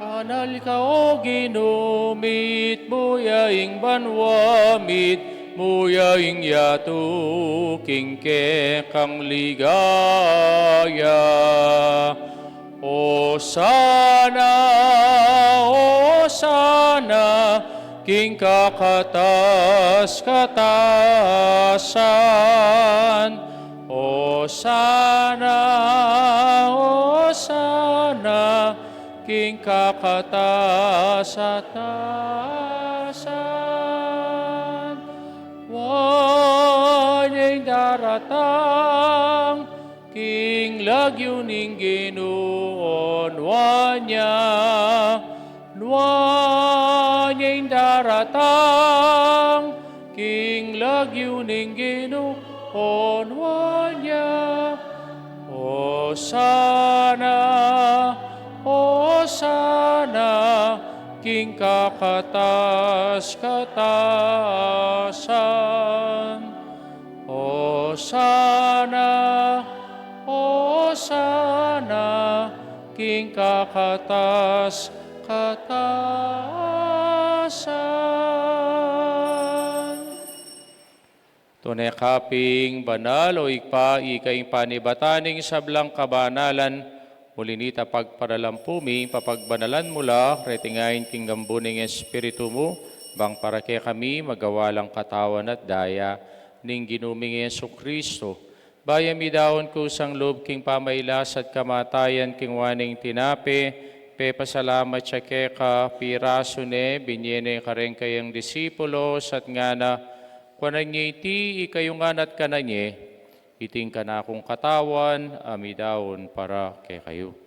Banal ka, o Ginu, mitmu ya ing banua, mitmu ya ing yatu, king kekang ligaya. Osana, Osana, king kakatas-katasan. Osana, Osana, king kakatas-katasan. Nuan ya ing daratang king lagyu ning Ginu, o nuan ya. Nuan ya ing daratang king lagyu ning Ginu, o nuan ya. Osana, Osana, king kakatas-katasan. Osana, Osana, king kakatas-katasan. Tune ka pin banal, o Ibpa, ika ing panibatan ning sablang kabanalan, uli nita pagparalampu mi, papagbanalan mu la reti ngan king ambun ning Espiritu mu, Bang para kekami magawa lang katawan at daya ning Ginu ming Jesucristo. Bayu mi daun kusang lub king pamailas at kamatayan king waning tinape, pepasalamat ya keka, pirasu ne, binye ne kareng kayang disipulos, at ngana, kuanan ye iti ikayu ngan at kanan ye, iti ing kanakung katawan, a midaun para kekayu.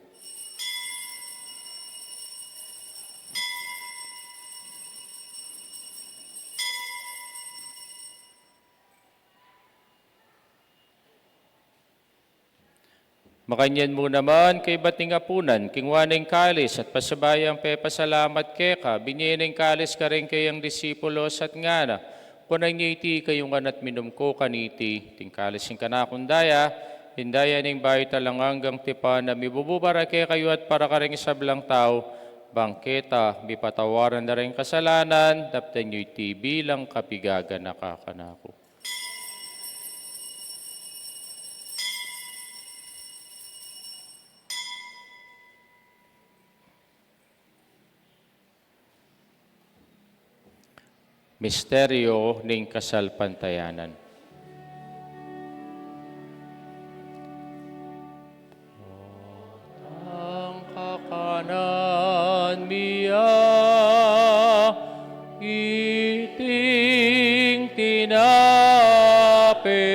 Makanyan mu naman, kaybat ning apunan, kinua ne ing kalis at pasibayu yang pepasalamat keka, binye ne ing kalis kareng kayang disipulos at ngana, kuanan ye iti ikayu ngan at minum ko kaniti, iti ing kalis ning kanakung daya, ing daya ning bayu at alang anggang tipan, a mibubu para kekayu at para kareng sablang tau, bang keta mipatawaran da ring kasalanan. Daptan yu iti bilang kapigaganaka kanaku. Misteryo ning kasalpantayanan. Ang kakanan mi ya, iting tinape,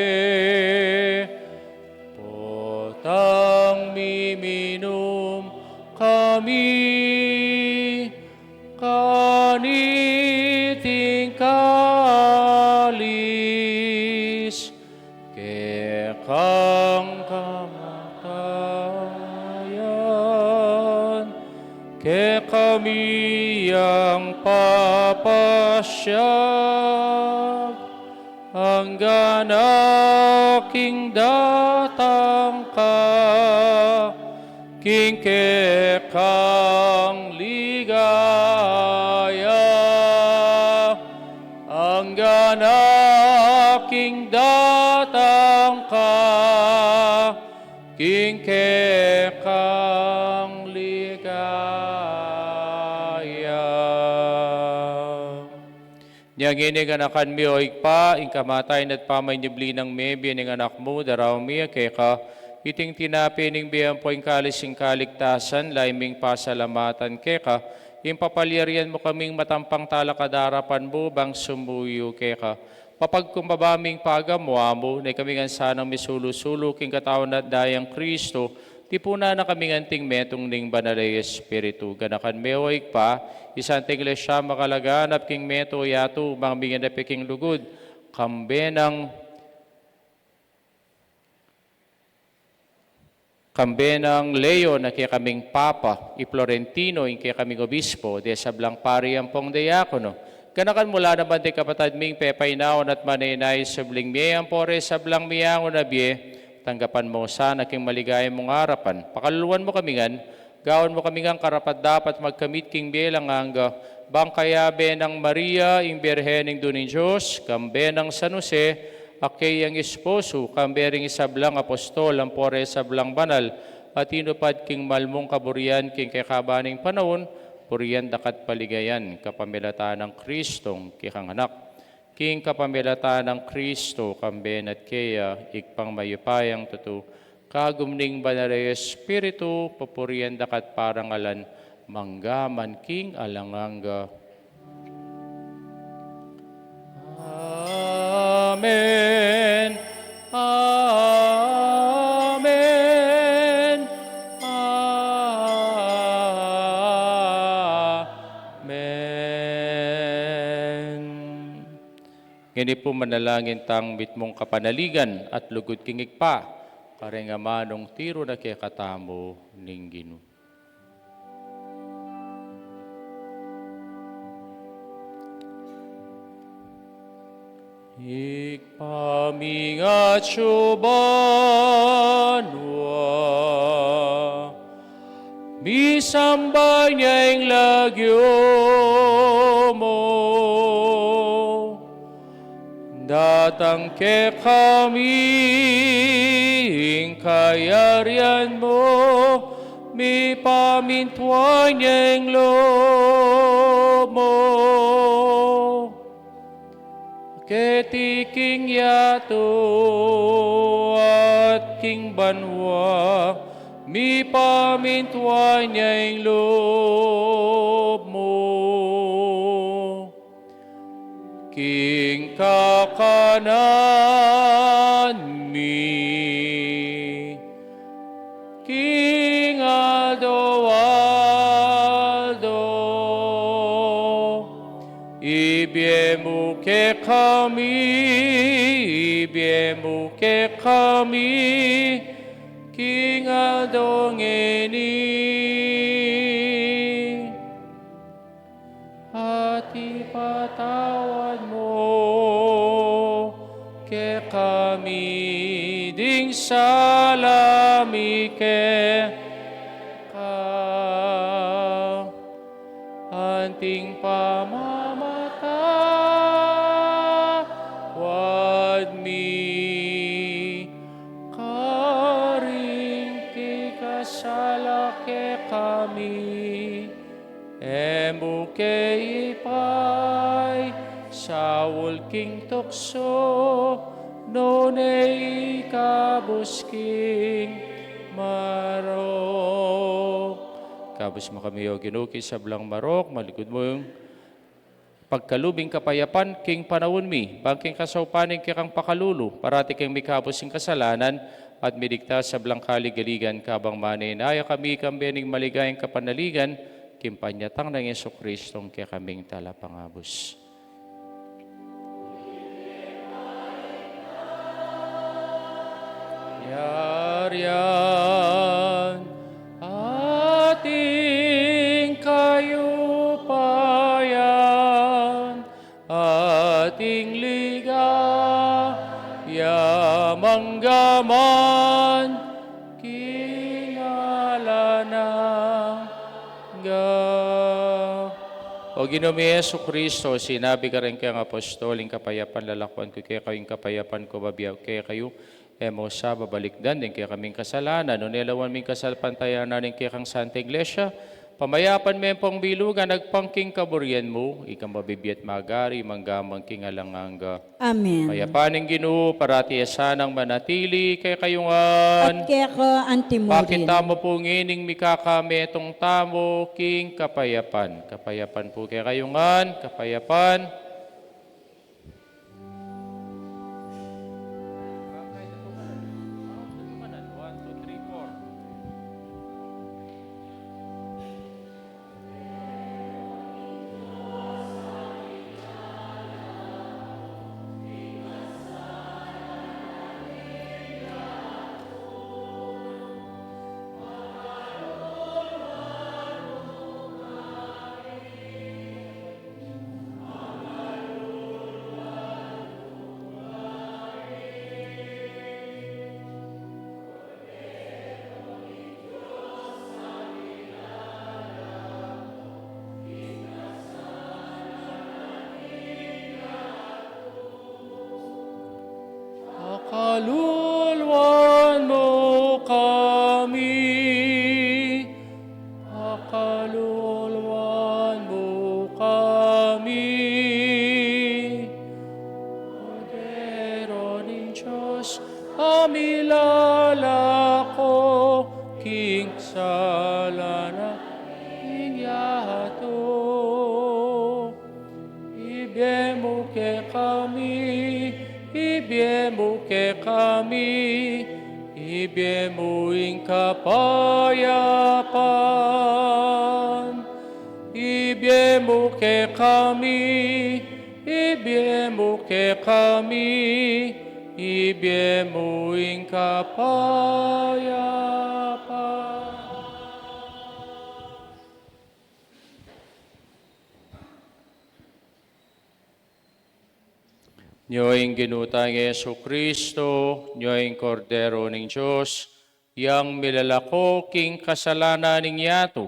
potang miminum kami kaniting kalis, kekang kamatayan, kekami yang papasyag, anggang king datang ka, king kekang ligaya, anggang king datang ka, king kekang ligaya. Nya ngeni, ganakan mi, o Ibpa, ing kamatayan at pamanyubli nang mebie ning Anak mu, daraun mi ya keka iting tinape ning bie ampo ing kalis ning kaligtasan, lalu ming pasalamatan keka, ing papalyarian mu kaming matampang talakad king arapan mu bang sumuyu keka. Papagkumbaba ming pagamu-amu, na ikami ngan sanang misulu-sulu king katawan at daya nang Kristo, tipunan na kami ngan anting metung ning Banal a Espiritu. Ganakan me, o Ibpa, ing Santa Iglesia makalaganap king metung a yatu, bang minganap ya king lugud, kambe nang, kambe nang Leon a kekaming Papa, i Florentino ing kekaming Obispo, de sablang pari ampong diakono. Ganakan mu la naman ding kapatad ming pepainawa at manenaya king subling mie, ampo re sablang miangu na bie, tanggapan mu la sana king maligaya mung arapan. Pakaluluan mu kami ngan, gawan mu kami ngan karapat-dapat magkamit king bie alang angga, bang kayabe nang Maria, ing Birhen Indu ning Dios, kambe nang San Jose, a keyang esposo, kambe ring sablang apostol, ampo re sablang banal a tinupad king mal mung kaburian king kekaban ning panaun, purian da ka at paligayan, kapamilatan nang Kristong kekang Anak. King kapamilatan nang Kristo, kambe na at keya, Ibpang mayupayang tutu, kagum ning Banal a Espiritu, papurian da ka at parangalan, mangga man king alang angga. Amen. Amen. Amen. Ngeni pu manalangin tang mitmung kapanaligan at lugud king Ibpa, kareng amanung tiru na kekatamu ning Ginu. Ibpa ming atsu banua, misamban ya ing lagyu mu. Datang kekami ing kayarian mu, mipamintuan ya ing lub mu. Keti king yatu at king banua, mipamintuan ya ing lub mu. King kakanan mi king aldo-aldo, ibie mu kekami, ibie mu kekami king aldo ngeni. At ipatawad mu kekami ding sala mi keka, anting pamamatawad mi karing kekasala kekami. E mu ke ipaisaul king tuksu, nune ikabus king marok. Ikabus mu kami, O Ginu, king sablang marok, malikut mu ing pagkalub ing kapayapan king panaun mi, ban king kasaupan ning kekang pakalulu, parati keng mikabus ing kasalanan, at miligtas sablang kaligaligan kabang manenaya kami kambe ning maligayang kapanaligan, king panyatang nang Jesucristo a kekaming Talapangabus. Yarian, ating kayupayan, ating ligaya, mangga man king alang angga. O Ginu mi Jesucristo, sinabi mu karing kekang apostol, ing kapayapan lalakuan ku kekayu, ing kapayapan ku bibie ku kekayu, e mu sa babalikdan ding kekaming kasalanan, nune lawan mu ing kasalpantayanan ning kekang Santa Iglesia, pamayapan me ampong bilugan agpang king kaburian mu, ikang mabibie at magari, mangga man king alang angga. Amen. Kapayapan ning Ginu, parati ya sanang manatili kekayu ngan. At keka anti mu rin. Pakit tamu pu ngening mikakametung tamu king kapayapan. Kapayapan pu kekayu ngan, kapayapan. Pakaluluan mu kami, pakaluluan mu kami. Kordero ning Dios, a milalako king sala na ning yatu. Ibie mu kekami, ibie mu kekami, ibie mu ing kapayapan. Ibie mu kekami, ibie mu kekami, ibie mu ing kapayapan. Nyo ing Ginu tang Jesucristo, nyo ing Kordero ning Dios, yang milalako king kasalanan ning yatu.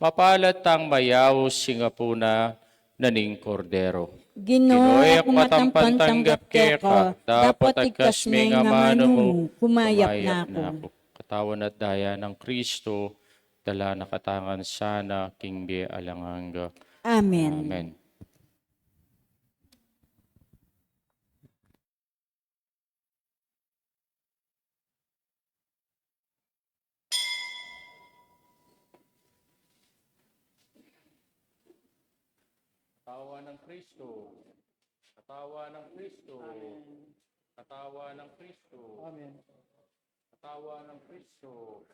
Mapalad tang mayaus king apunan ning Kordero. Ginu, e ku matampan tanggap keka, dapot igkas me ing amanu mu, kumayap na ku. Katawan at daya nang Kristo, dala na katamu ngan sana king bie alang angga. Amen. Amen. Katawan ng Kristo. Katawan ng Kristo. Amen. Katawan ng Kristo. Amen. Katawan ng Kristo.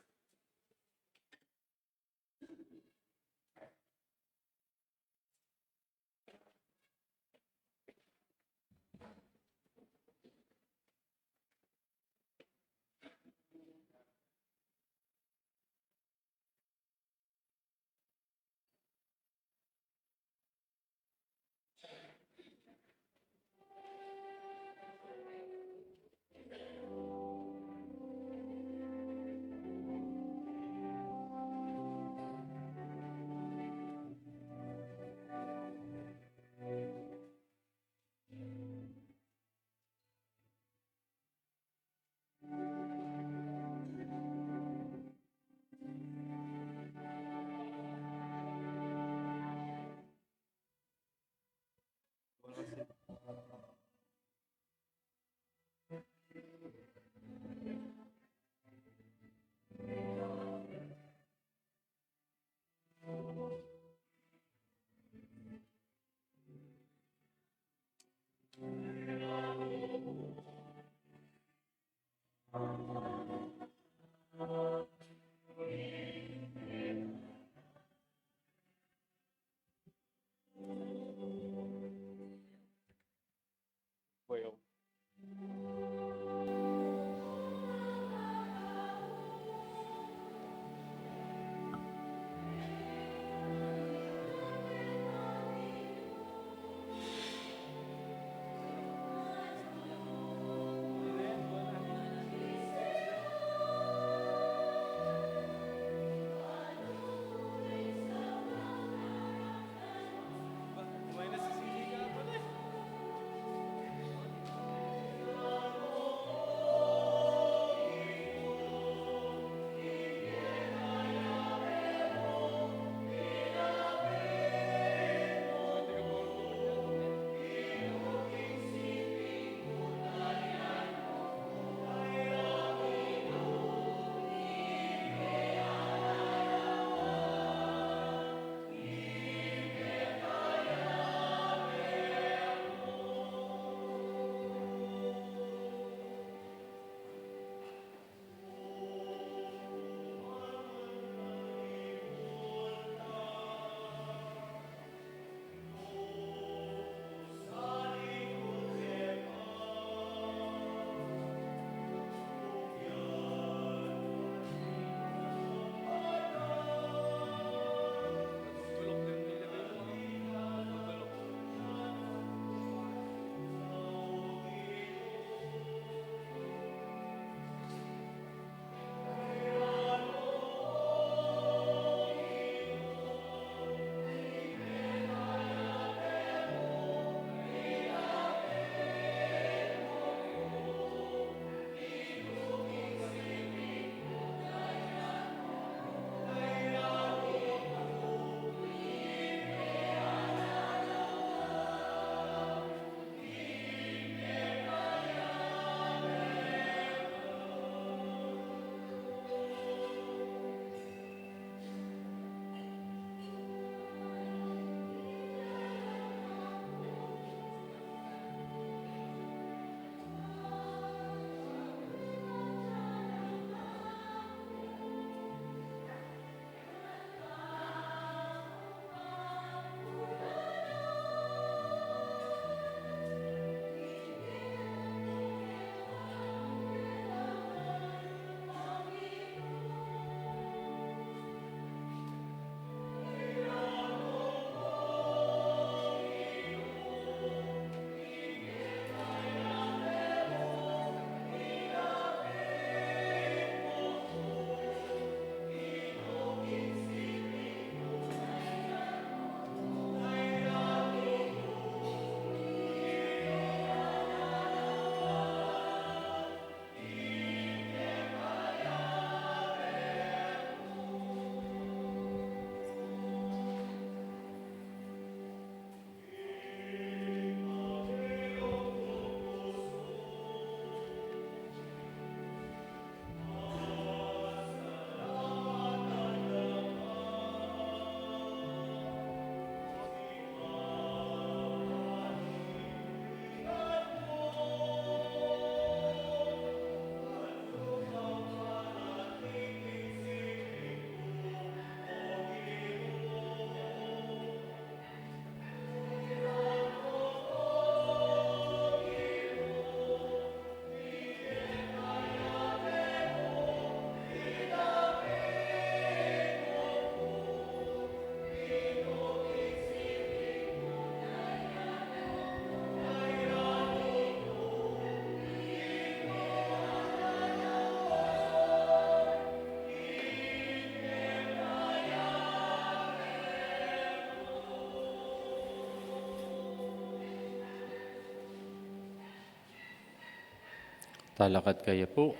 Talakad kaya pu.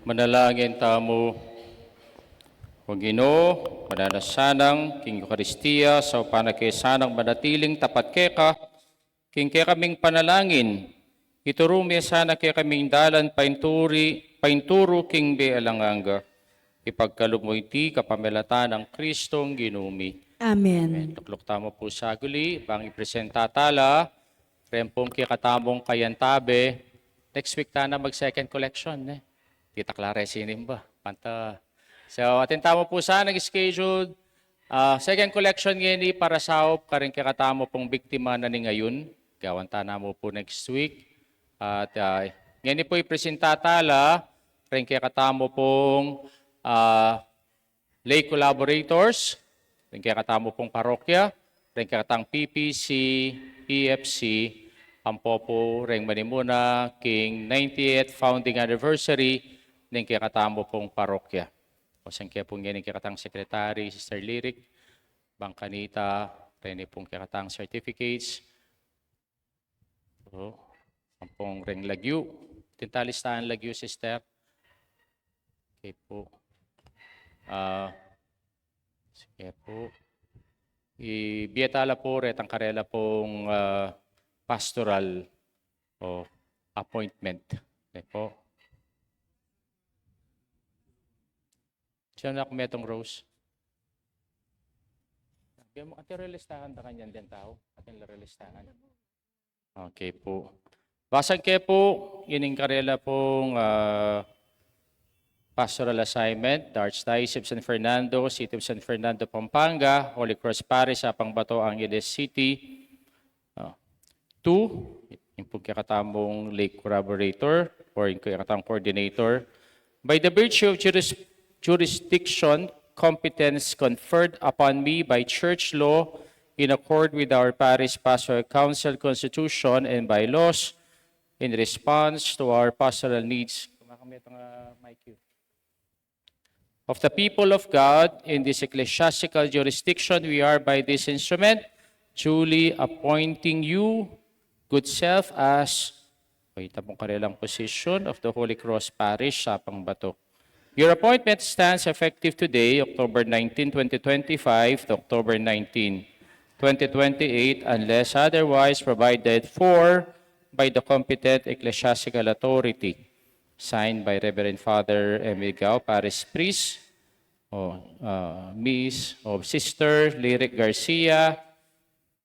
Manalangin tamu. O Ginu, mananu sanang king Eukaristia, saupan na ke sanang manatiling tapat keka, king kekaming panalangin, ituru mu ya sana kekaming dalan painturi, painturu king bie alang angga. Ipagkalub mu iti kapamilatan nang Kristong Ginu mi. Amen. Amen. Tukluk tamu pu saguli, bang ipresenta tala reng pung kekatamung kayantabe. Next week tana mag second collection, ne? Ditak la re sinimba. Panta. So, atin tamu pu sana ing schedule. Ah, second collection ngeni para saup karing kekatamu pung biktima na ning ayun. Gawan tana mu pu next week. At, ah, ngeni pu ipresenta tala reng kekatamu pung, ah, lay collaborators, reng kekatamu pung parokya, reng kekatang P P C, P F C, ampo pu reng manimuna king ninetieth founding anniversary ning kekatamu pung parokya. O sangke pu ngeni ing kekatang secretary, Sister Lyric, bang kanita, reni pung kekatang certificates. O, ampong reng lagyu. Atin tala listahan lagyu, Sister. Okay pu. Ah, sige pu. Ibie tala pu retang karela pung, ah, pastoral o appointment. Okay pu. Sino na kumetong Rose? Bie mu, atin relistahan da kanyan deng tau. Atin la relistahan. Okay pu. Basang ke pu, ining karela pung, ah, pastoral assignment, the Archdiocese of San Fernando, City of San Fernando, Pampanga, Holy Cross Parish, Apang Bato, Angeles City. Ah, two, ing pung kekatamung lay collaborator or ing kekatamung coordinator. By the virtue of juris-, jurisdiction competence conferred upon me by church law, in accord with our parish pastoral council constitution and bylaws, in response to our pastoral needs. Kumakamit ang, ah, mic. Of the people of God in this ecclesiastical jurisdiction, we are by this instrument duly appointing you, good self, as, o, ita pung karelang position of the Holy Cross Parish, Apang Bato. Your appointment stands effective today, October nineteen, twenty twenty-five, to October nineteen, twenty twenty-eight, unless otherwise provided for by the competent ecclesiastical authority. Signed by Reverend Father Emil Gao, Parish Priest, o, ah, Miss, o, Sister Lyric Garcia,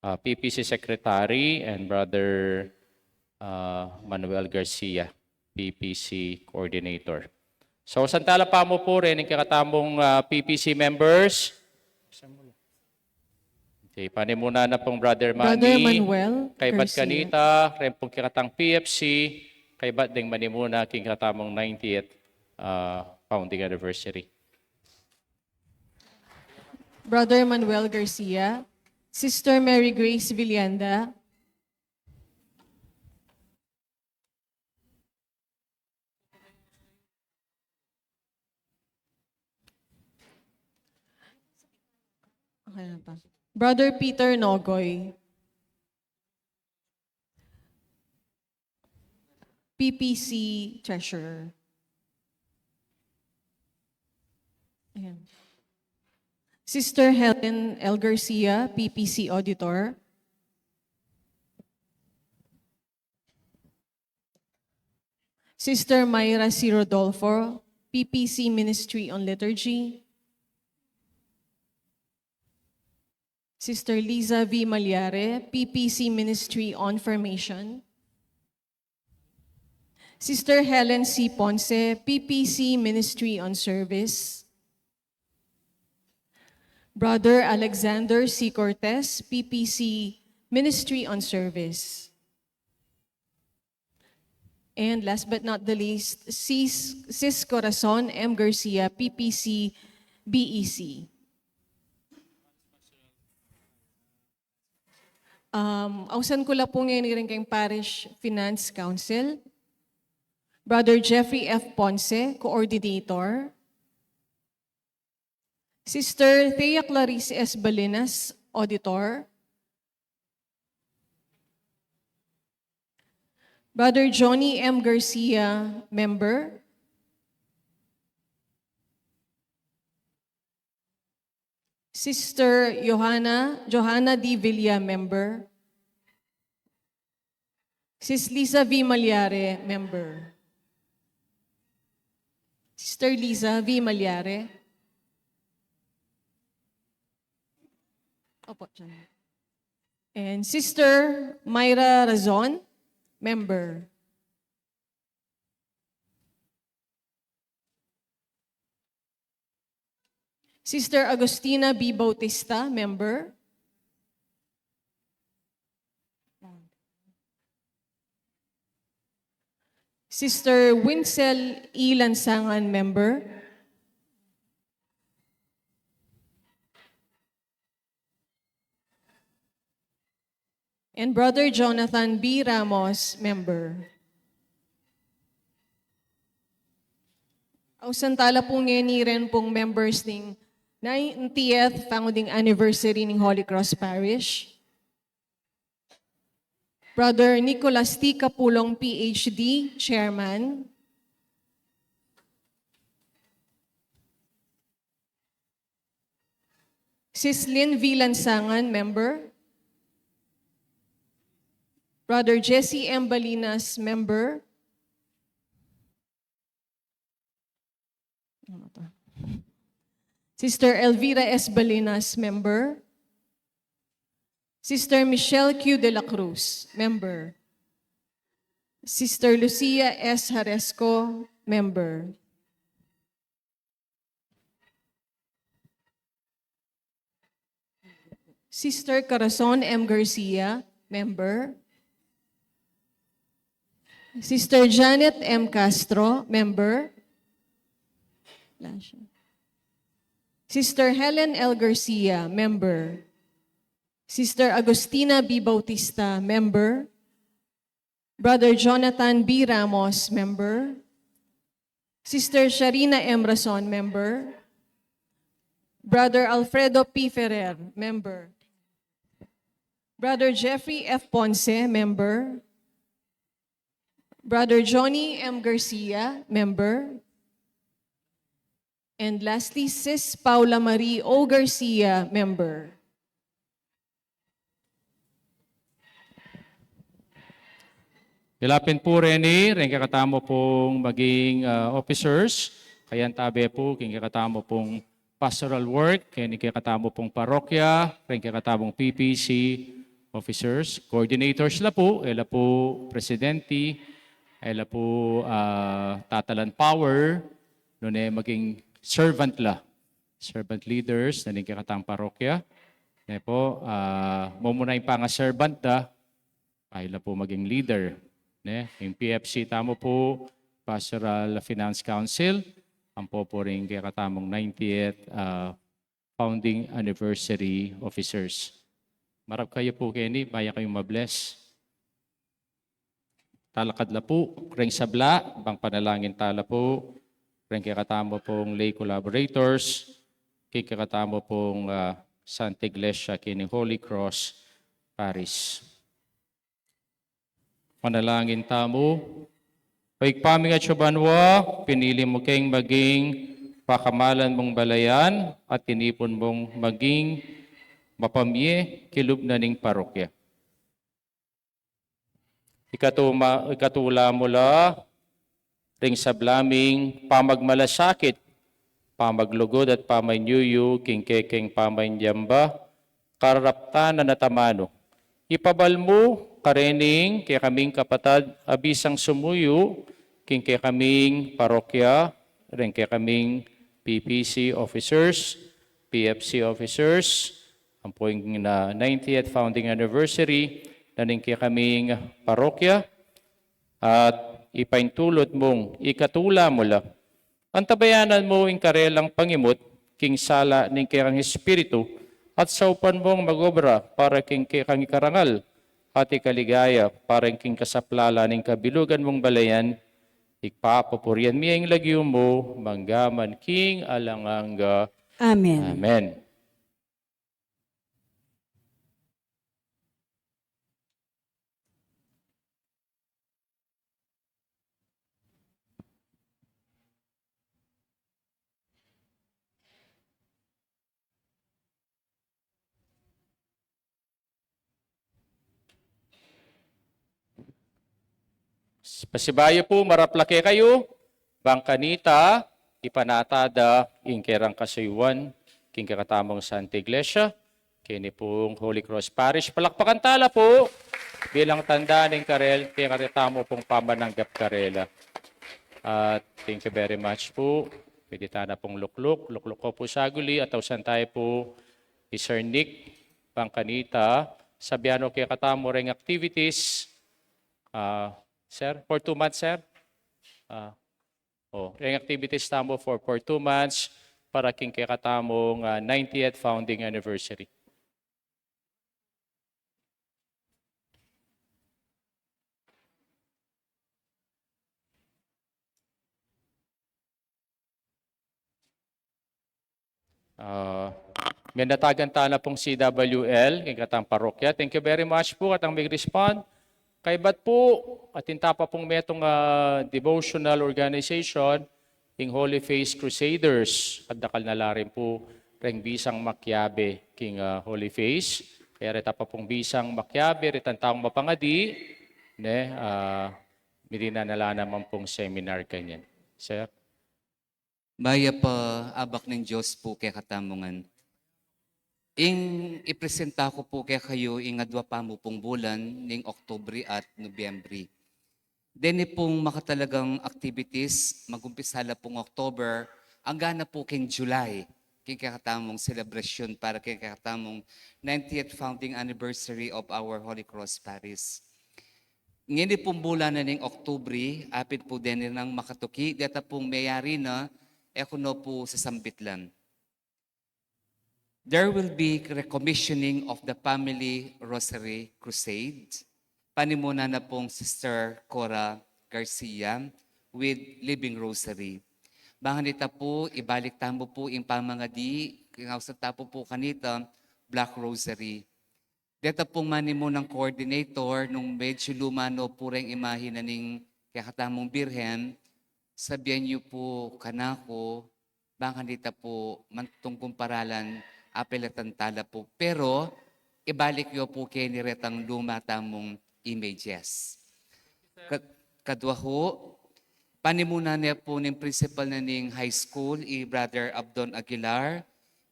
ah, P P C Secretary, and Brother, ah, Manuel Garcia, P P C Coordinator. So, santala pa mu pu reni ing kekatamung, ah, P P C members. Okay, panimuna na pung Brother Manny. Brother Manuel Kaybat Garcia. Kanita, reng pung kekatang P F C, kaybat ding manimuna king kekatamung ninetieth, ah, founding anniversary. Brother Manuel Garcia, Sister Mary Grace Villenda, Okay na pa. Brother Peter Nogoy, P P C Treasurer. Ayan. Sister Helen L Garcia, P P C Auditor. Sister Myra C Rodolfo, P P C Ministry on Liturgy. Sister Liza V Malyare, P P C Ministry on Formation. Sister Helen C Ponce, P P C Ministry on Service. Brother Alexander C Cortez, P P C Ministry on Service. And last but not the least, Sis, Sis Corazon M Garcia, P P C B E C. Um, ausan ku la pu ngeni ring keng Parish Finance Council, Brother Jeffrey F Ponce, Coordinator, Sister Thea Clarice S Balinas, Auditor, Brother Johnny M. Garcia, member. Sister Johanna, Johanna D. Villa, member. Sis Liza V. Malyare, member. Sister Liza V. Malyare. Opo, dyan. And Sister Myra Razon, member. Sister Agustina B. Bautista, member. Sister Wincel E. Lansangan, member. And Brother Jonathan B. Ramos, member. Ausan tala pu ngeni ren pung members ning ninetieth founding anniversary ning Holy Cross Parish. Brother Nicholas T. Capulong, P H D, Chairman. Sis Lynn V. Lansangan, member. Brother Jesse M. Balinas, member. Ano to? Sister Elvira S. Balinas, member. Sister Michelle Q. de la Cruz, member. Sister Lucia S. Haresco, member. Sister Corazon M. Garcia, member. Sister Janet M. Castro, member. Wala siya. Sister Helen L. Garcia, member. Sister Agustina B. Bautista, member. Brother Jonathan B. Ramos, member. Sister Sharina M. Rason, member. Brother Alfredo P. Ferrer, member. Brother Jeffrey F. Ponce, member. Brother Johnny M. Garcia, member. And lastly, Sis Paula Marie O. Garcia, member. Ilapin pu reni ring kekatamu pung maging, ah, officers, kayantabe pu king kekatamu pung pastoral work, keni kekatamu pung parokya, ring kekatamung P P C officers, coordinators la pu, e la pu presidente, e la pu, ah, tatalan power, nune maging servant la, servant leaders na ning kekatang parokya. Ne pu, ah, mumuna ing pangaservant da, ay la pu maging leader. Ne? Ing P F C tamu pu, Pastoral Finance Council, ampo pu ring kekatamung ninetieth, ah, founding anniversary officers. Marap kayu pu keni, maya kayung ma-bless. Talakad la pu ring sabla, bang panalangin tala pu ring kekatamu pung lay collaborators, king kekatamu pung, ah, Santa Iglesia keni Holy Cross Parish. Manalangin tamu. O Ibpa ming atsu banua, pinili mu keng maging pakamalan mung balayan at tinipun mung maging mapamie king lub na ning parokya. Ikatuma-, ikatula mu la ring sabla ming pamagmalasakit, pamaglugud at pamanyuyu king kekeng pamanyamba, karaptan na natamanu. Ipabal mu karening kekaming kapatad a bisang sumuyu king kekaming parokya, ring kekaming P P C officers, P F C officers, ampo ing, ah, ninetieth founding anniversary na ning kekaming parokya, at ipaintulud mung ikatula mu la. Antabayanan mu ing karelang pangimut king sala ning kekang espiritu, at saupan mung magobra para king kekang ikarangal at ikaligaya, para king kasaplalan ning kabilugan mung balayan, ipapapurian mi ing lagyu mu, mangga man king alang angga. Amen. Amen. Pasibayu pu, marap la kekayu, bang kanita, ipanatad da ing kerang kasuyuan king kekatamung Santa Iglesia, keni pung Holy Cross Parish. Palakpakan tala pu bilang tanda ning karel-, king kareta mu pung pamananggap karela. At thank you very much pu. Pwede tana pung lukluk. Lukluk ku pu saguli at ausan tayu pu i Sir Nick, bang kanita, sabian no kekatamu reng activities. Ah, sir, for two months, sir? Ah, oh, reng activities tamu for, for two months para king kekatamung, ah, ninetieth founding anniversary. Ah, menatagan tana pung C W L, king katang parokya. Thank you very much pu, katang mig-respond. Kaybat pu, atin ta pa pung metung, ah, devotional organization, ing Holy Face Crusaders. At dakal na la rin pu reng bisang makiabe king, ah, Holy Face. Kaya reta pa pung bisang makiabe, retang taung mapangadi, ne, ah, mirinan na la naman pung seminar kanyan. Sir? Mayap a abak ning Dios pu kekatamu ngan. Ing ipresenta ku pu kekayu ing adwa pa mu pung bulan ning Oktubre at Nobyembre. Deni pung makatalagang activities, magumpisa la pung October, angga na pu king July, king kekatamung selebrasyon para king kekatamung ninetieth founding anniversary of our Holy Cross Parish. Ngeni pung bulan na ning Oktubre, apin pu deni nang makatuki, deta pung meyari na, e ku no pu sasambit lan. There will be recommissioning of the Family Rosary Crusade. Panimunan na pung Sister Cora Garcia with Living Rosary. Bang kanita pu, ibalik tamu pu ing pamangadi, king ausan ta pu pu kanita, Black Rosary. Deta pung manimunang coordinator, nung medyu luma no pu reng imahe na ning kekatamung Birhen, sabian yu pu kanaku, bang kanita pu mantung kumparalan, apelatan tala pu. Pero, ibalik yu pu keni retang luma tamung images. Ka-, kadwa hu, panimunan ne pu ning principal na ning high school, i Brother Abdon Aguilar,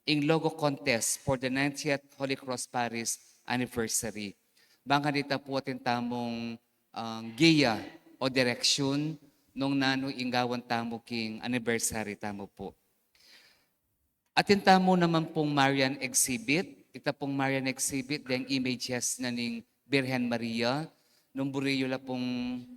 ing logo contest for the ninetieth Holy Cross Parish anniversary. Bang kanita pu atin tamung, ah, giya o direksyon nung nanu ing gawan tamu king anniversary tamu pu. Atin tamu naman pung Marian exhibit. Ita pung Marian exhibit, deng images na ning Birhen Maria, nung buri yu la pung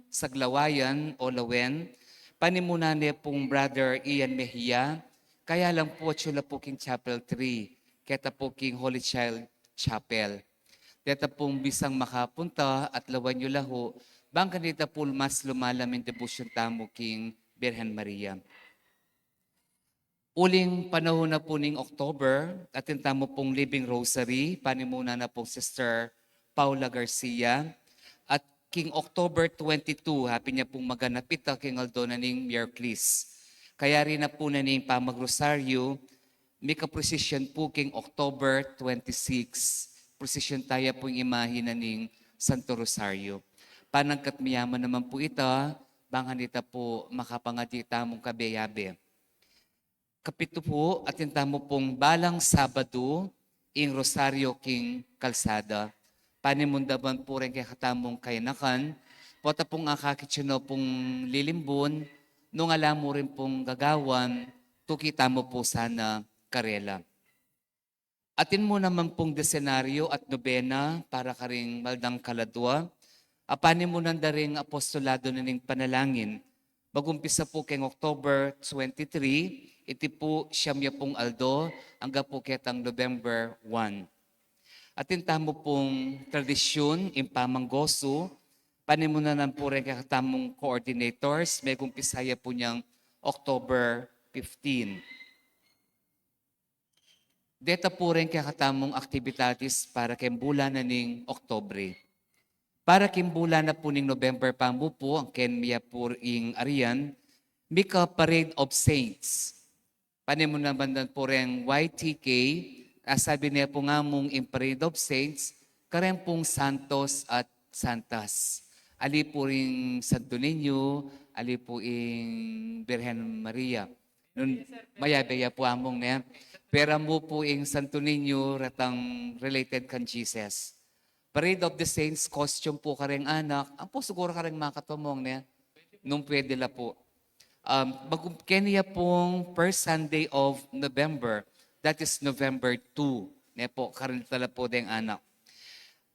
saglawayan o lawen, panimunan ne pung Brother Ian Mejia, kaya lang pu atyu la pu king Chapel three, keta pu king Holy Child Chapel. Deta pung bisang makapunta at lawen yu la hu, bang kanita pu mas lumalam ing debosyon tamu king Birhen Maria. Uling panahun na pu ning October, atin tamu pung Living Rosary, panimunan na pung Sister Paula Garcia. At king October twenty-two, apin ya pung maganap ita king aldo na ning Miyerkules. Kayari na pu na ning pamagrosaryo, mika-procession pu king October twenty-six. Procession taya pung imahe na ning Santo Rosario. Panangkat miyaman naman pu ita, bang kanita pu makapangadi tamung kayabe-yabe. Kapitu pu, atin tamu pung balang Sabadu, ing Rosario king kalsada. Panimundaban pu reng kekatamung kayanakan, pota pung akakit yu no pung lilimbun, nung ala mu rin pung gagawan, tuki tamu pu sana karela. Atin mu naman pung desenaryo at nobena para karing maldang kaladwa, a panimunan da ring apostolado na ning panalangin. Magumpisa pu keng October twenty-three, iti pu siyam ya pung aldo, angga pu ketang November one. Atin tamu pung tradisyun, ing pamanggosu, panimunan pu reng kekatamung coordinators, megumpisa ya pu nyang October fifteen. Deta pu reng kekatamung aktibidades para keng bulan na ning Oktubre. Para keng bulan na pu ning November pa mu pu, angken miyapur ing arian, mika Parade of Saints. Panimunan naman pu reng Y T K, a sabi ne pu ngamung ing Parade of Saints, kareng pung santos at santas. Ali pu ring Santo Niño, ali pu ing Birhen Maria. Nun, mayabe ya pu, Among, ne? Pero mu pu ing Santo Niño, retang related kang Jesus. Parade of the Saints costume pu kareng anak, ampo siguru kareng makatamung, ne? Nung pwede la pu. Um, magum-, keni ya pung first Sunday of November, that is November two, ne pu, karita la pu deng anak.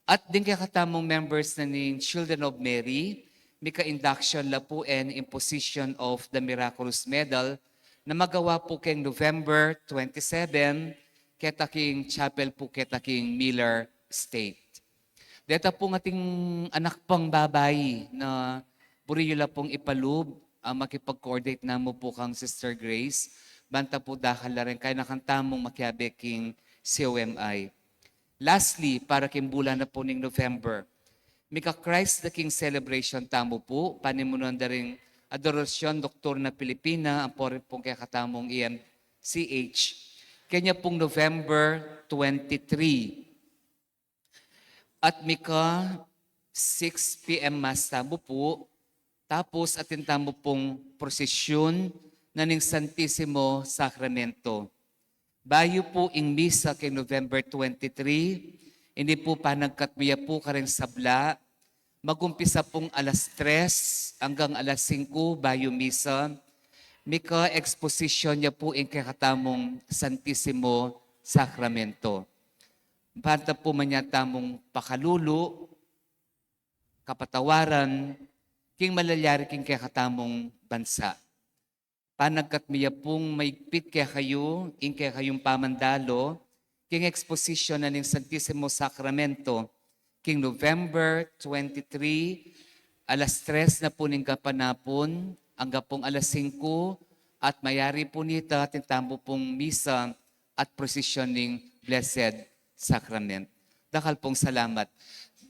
At ding kekatamung members na ning Children of Mary, mika-induction la pu and imposition of the Miraculous Medal na magawa pu keng November twenty-seven, keta king chapel pu, keta king Miller Estate. Deta pung ating anak pang babai na buri yu la pung ipalub, ah, makipag-coordinate na mu pu kang Sister Grace, banta pu dakal la rin kayanakan tamung makiabe king C O M I. Lastly, para king bulan na pu ning November, mika Christ the King celebration tamu pu, panimunan da ring Adoracion Nocturna Filipina, ampo rin pung kekatamung E M C H. Kenya pung November twenty-three. At mika six P M Mass tamu pu, tapos atin tamu pung prosesyon na ning Santisimo Sacramento. Bayu pu ing misa keng November twenty-three, ini pu panagkat mi ya pu kareng sabla, magumpisa pung alas tres anggang alas singku bayu misa, mika exposition ya pu ing kekatamung Santisimo Sacramento. Banta pu manyata mung pakalulu, kapatawaran, king malalyari king kekatamung bansa. Panagkat mi ya pung maigpit kekayu, ing kekayung pamandalo, king exposition na ning Santisimo Sacramento, king November twenty-three, alas tres na pu ning kapanapun, angga pung alas singku, at mayari pu nita atin tamu pung misa at prosesyon ning Blessed Sacrament. Dakal pung salamat.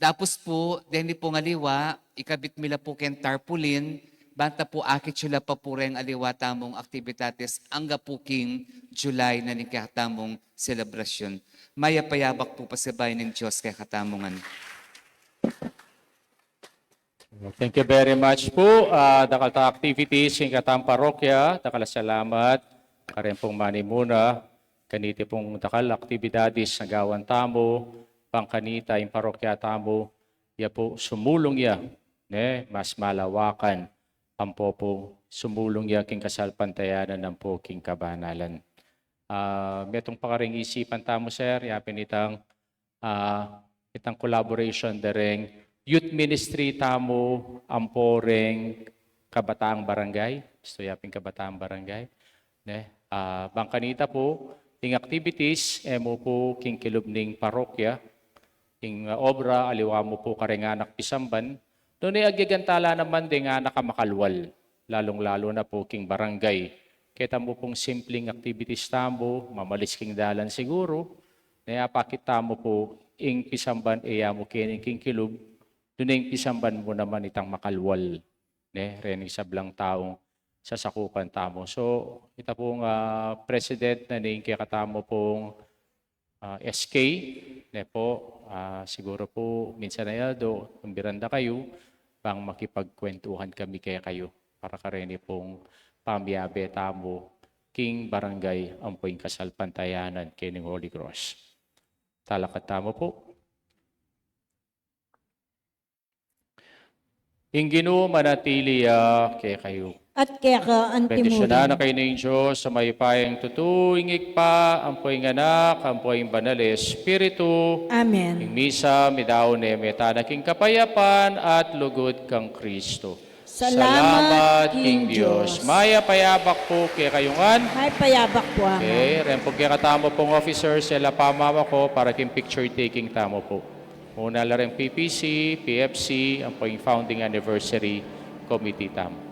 Tapos pu, deni pung aliwa, ikabit mi la pu keng tarpaulin, banta pu akit yu la pa pu reng aliwa tamung aktibidades angga pu king July na ning kekatamung selebrasyon. Mayap a yabak pu pasibayu ning Dios kekatamu ngan. Thank you very much pu. Ah, dakal tang activities king kekatang parokya, dakal a salamat kareng pung manimuna kaniti pung dakal a aktibidades a gawan tamu, bang kanita ing parokya tamu, ya pu sumulung ya, ne, mas malawakan, ampo pu sumulung ya king kasalpantayanan ampo king kabanalan. Ah, metung pa kareng isipan tamu, sir, yapin itang ah, itang collaboration da reng youth ministry tamu ampo reng kabataan barangay. Gustu ya pin kabataan barangay, ne? Ah, bang kanita pu, ing activities, e mu pu king kilub ning parokya, ing, ah, obra, aliwa mu pu kareng anak pisamban, nune agyagantala naman deng anak a makalwal, lalung-lalu na pu king barangay. Keta mu pung simpleng activities tamu, mamalis king dalan siguru, ne, apakit tamu pu ing pisamban e ya mu keni king kilub, nune ing pisamban mu naman itang makalwal, ne, reng sablang taung sasakupan tamu. So, ita pung, ah, president na ning kekatamu pung ah, S K, ne pu, ah, siguru pu minsan a aldo, tumbiran da kayu, bang makipagkwentuhan kami kekayu para kareni pung pamiyabe tamu king barangay ampo ing kasalpantayanan keni ning Holy Cross. Talakad tamu pu. Ing Ginu manatili ya kekayu. At keka antimurin. Bendisyunan na kayu ning Dios a mayupayang tutu, ing Ibpa, ampo ing Anak, ampo ing Banal a Espiritu. Amen. Ing misa midaun ne, meta na king kapayapan at lugud kang Kristo. Salamat king Dios. Mayap a yabak pu kekayu ngan. Mayap a yabak pu, Among. Okay, reng pung kekatamu pung officers, e la pamamako para king picture taking tamu pu. Muna la reng P P C, P F C, ampo ing founding anniversary committee tamu.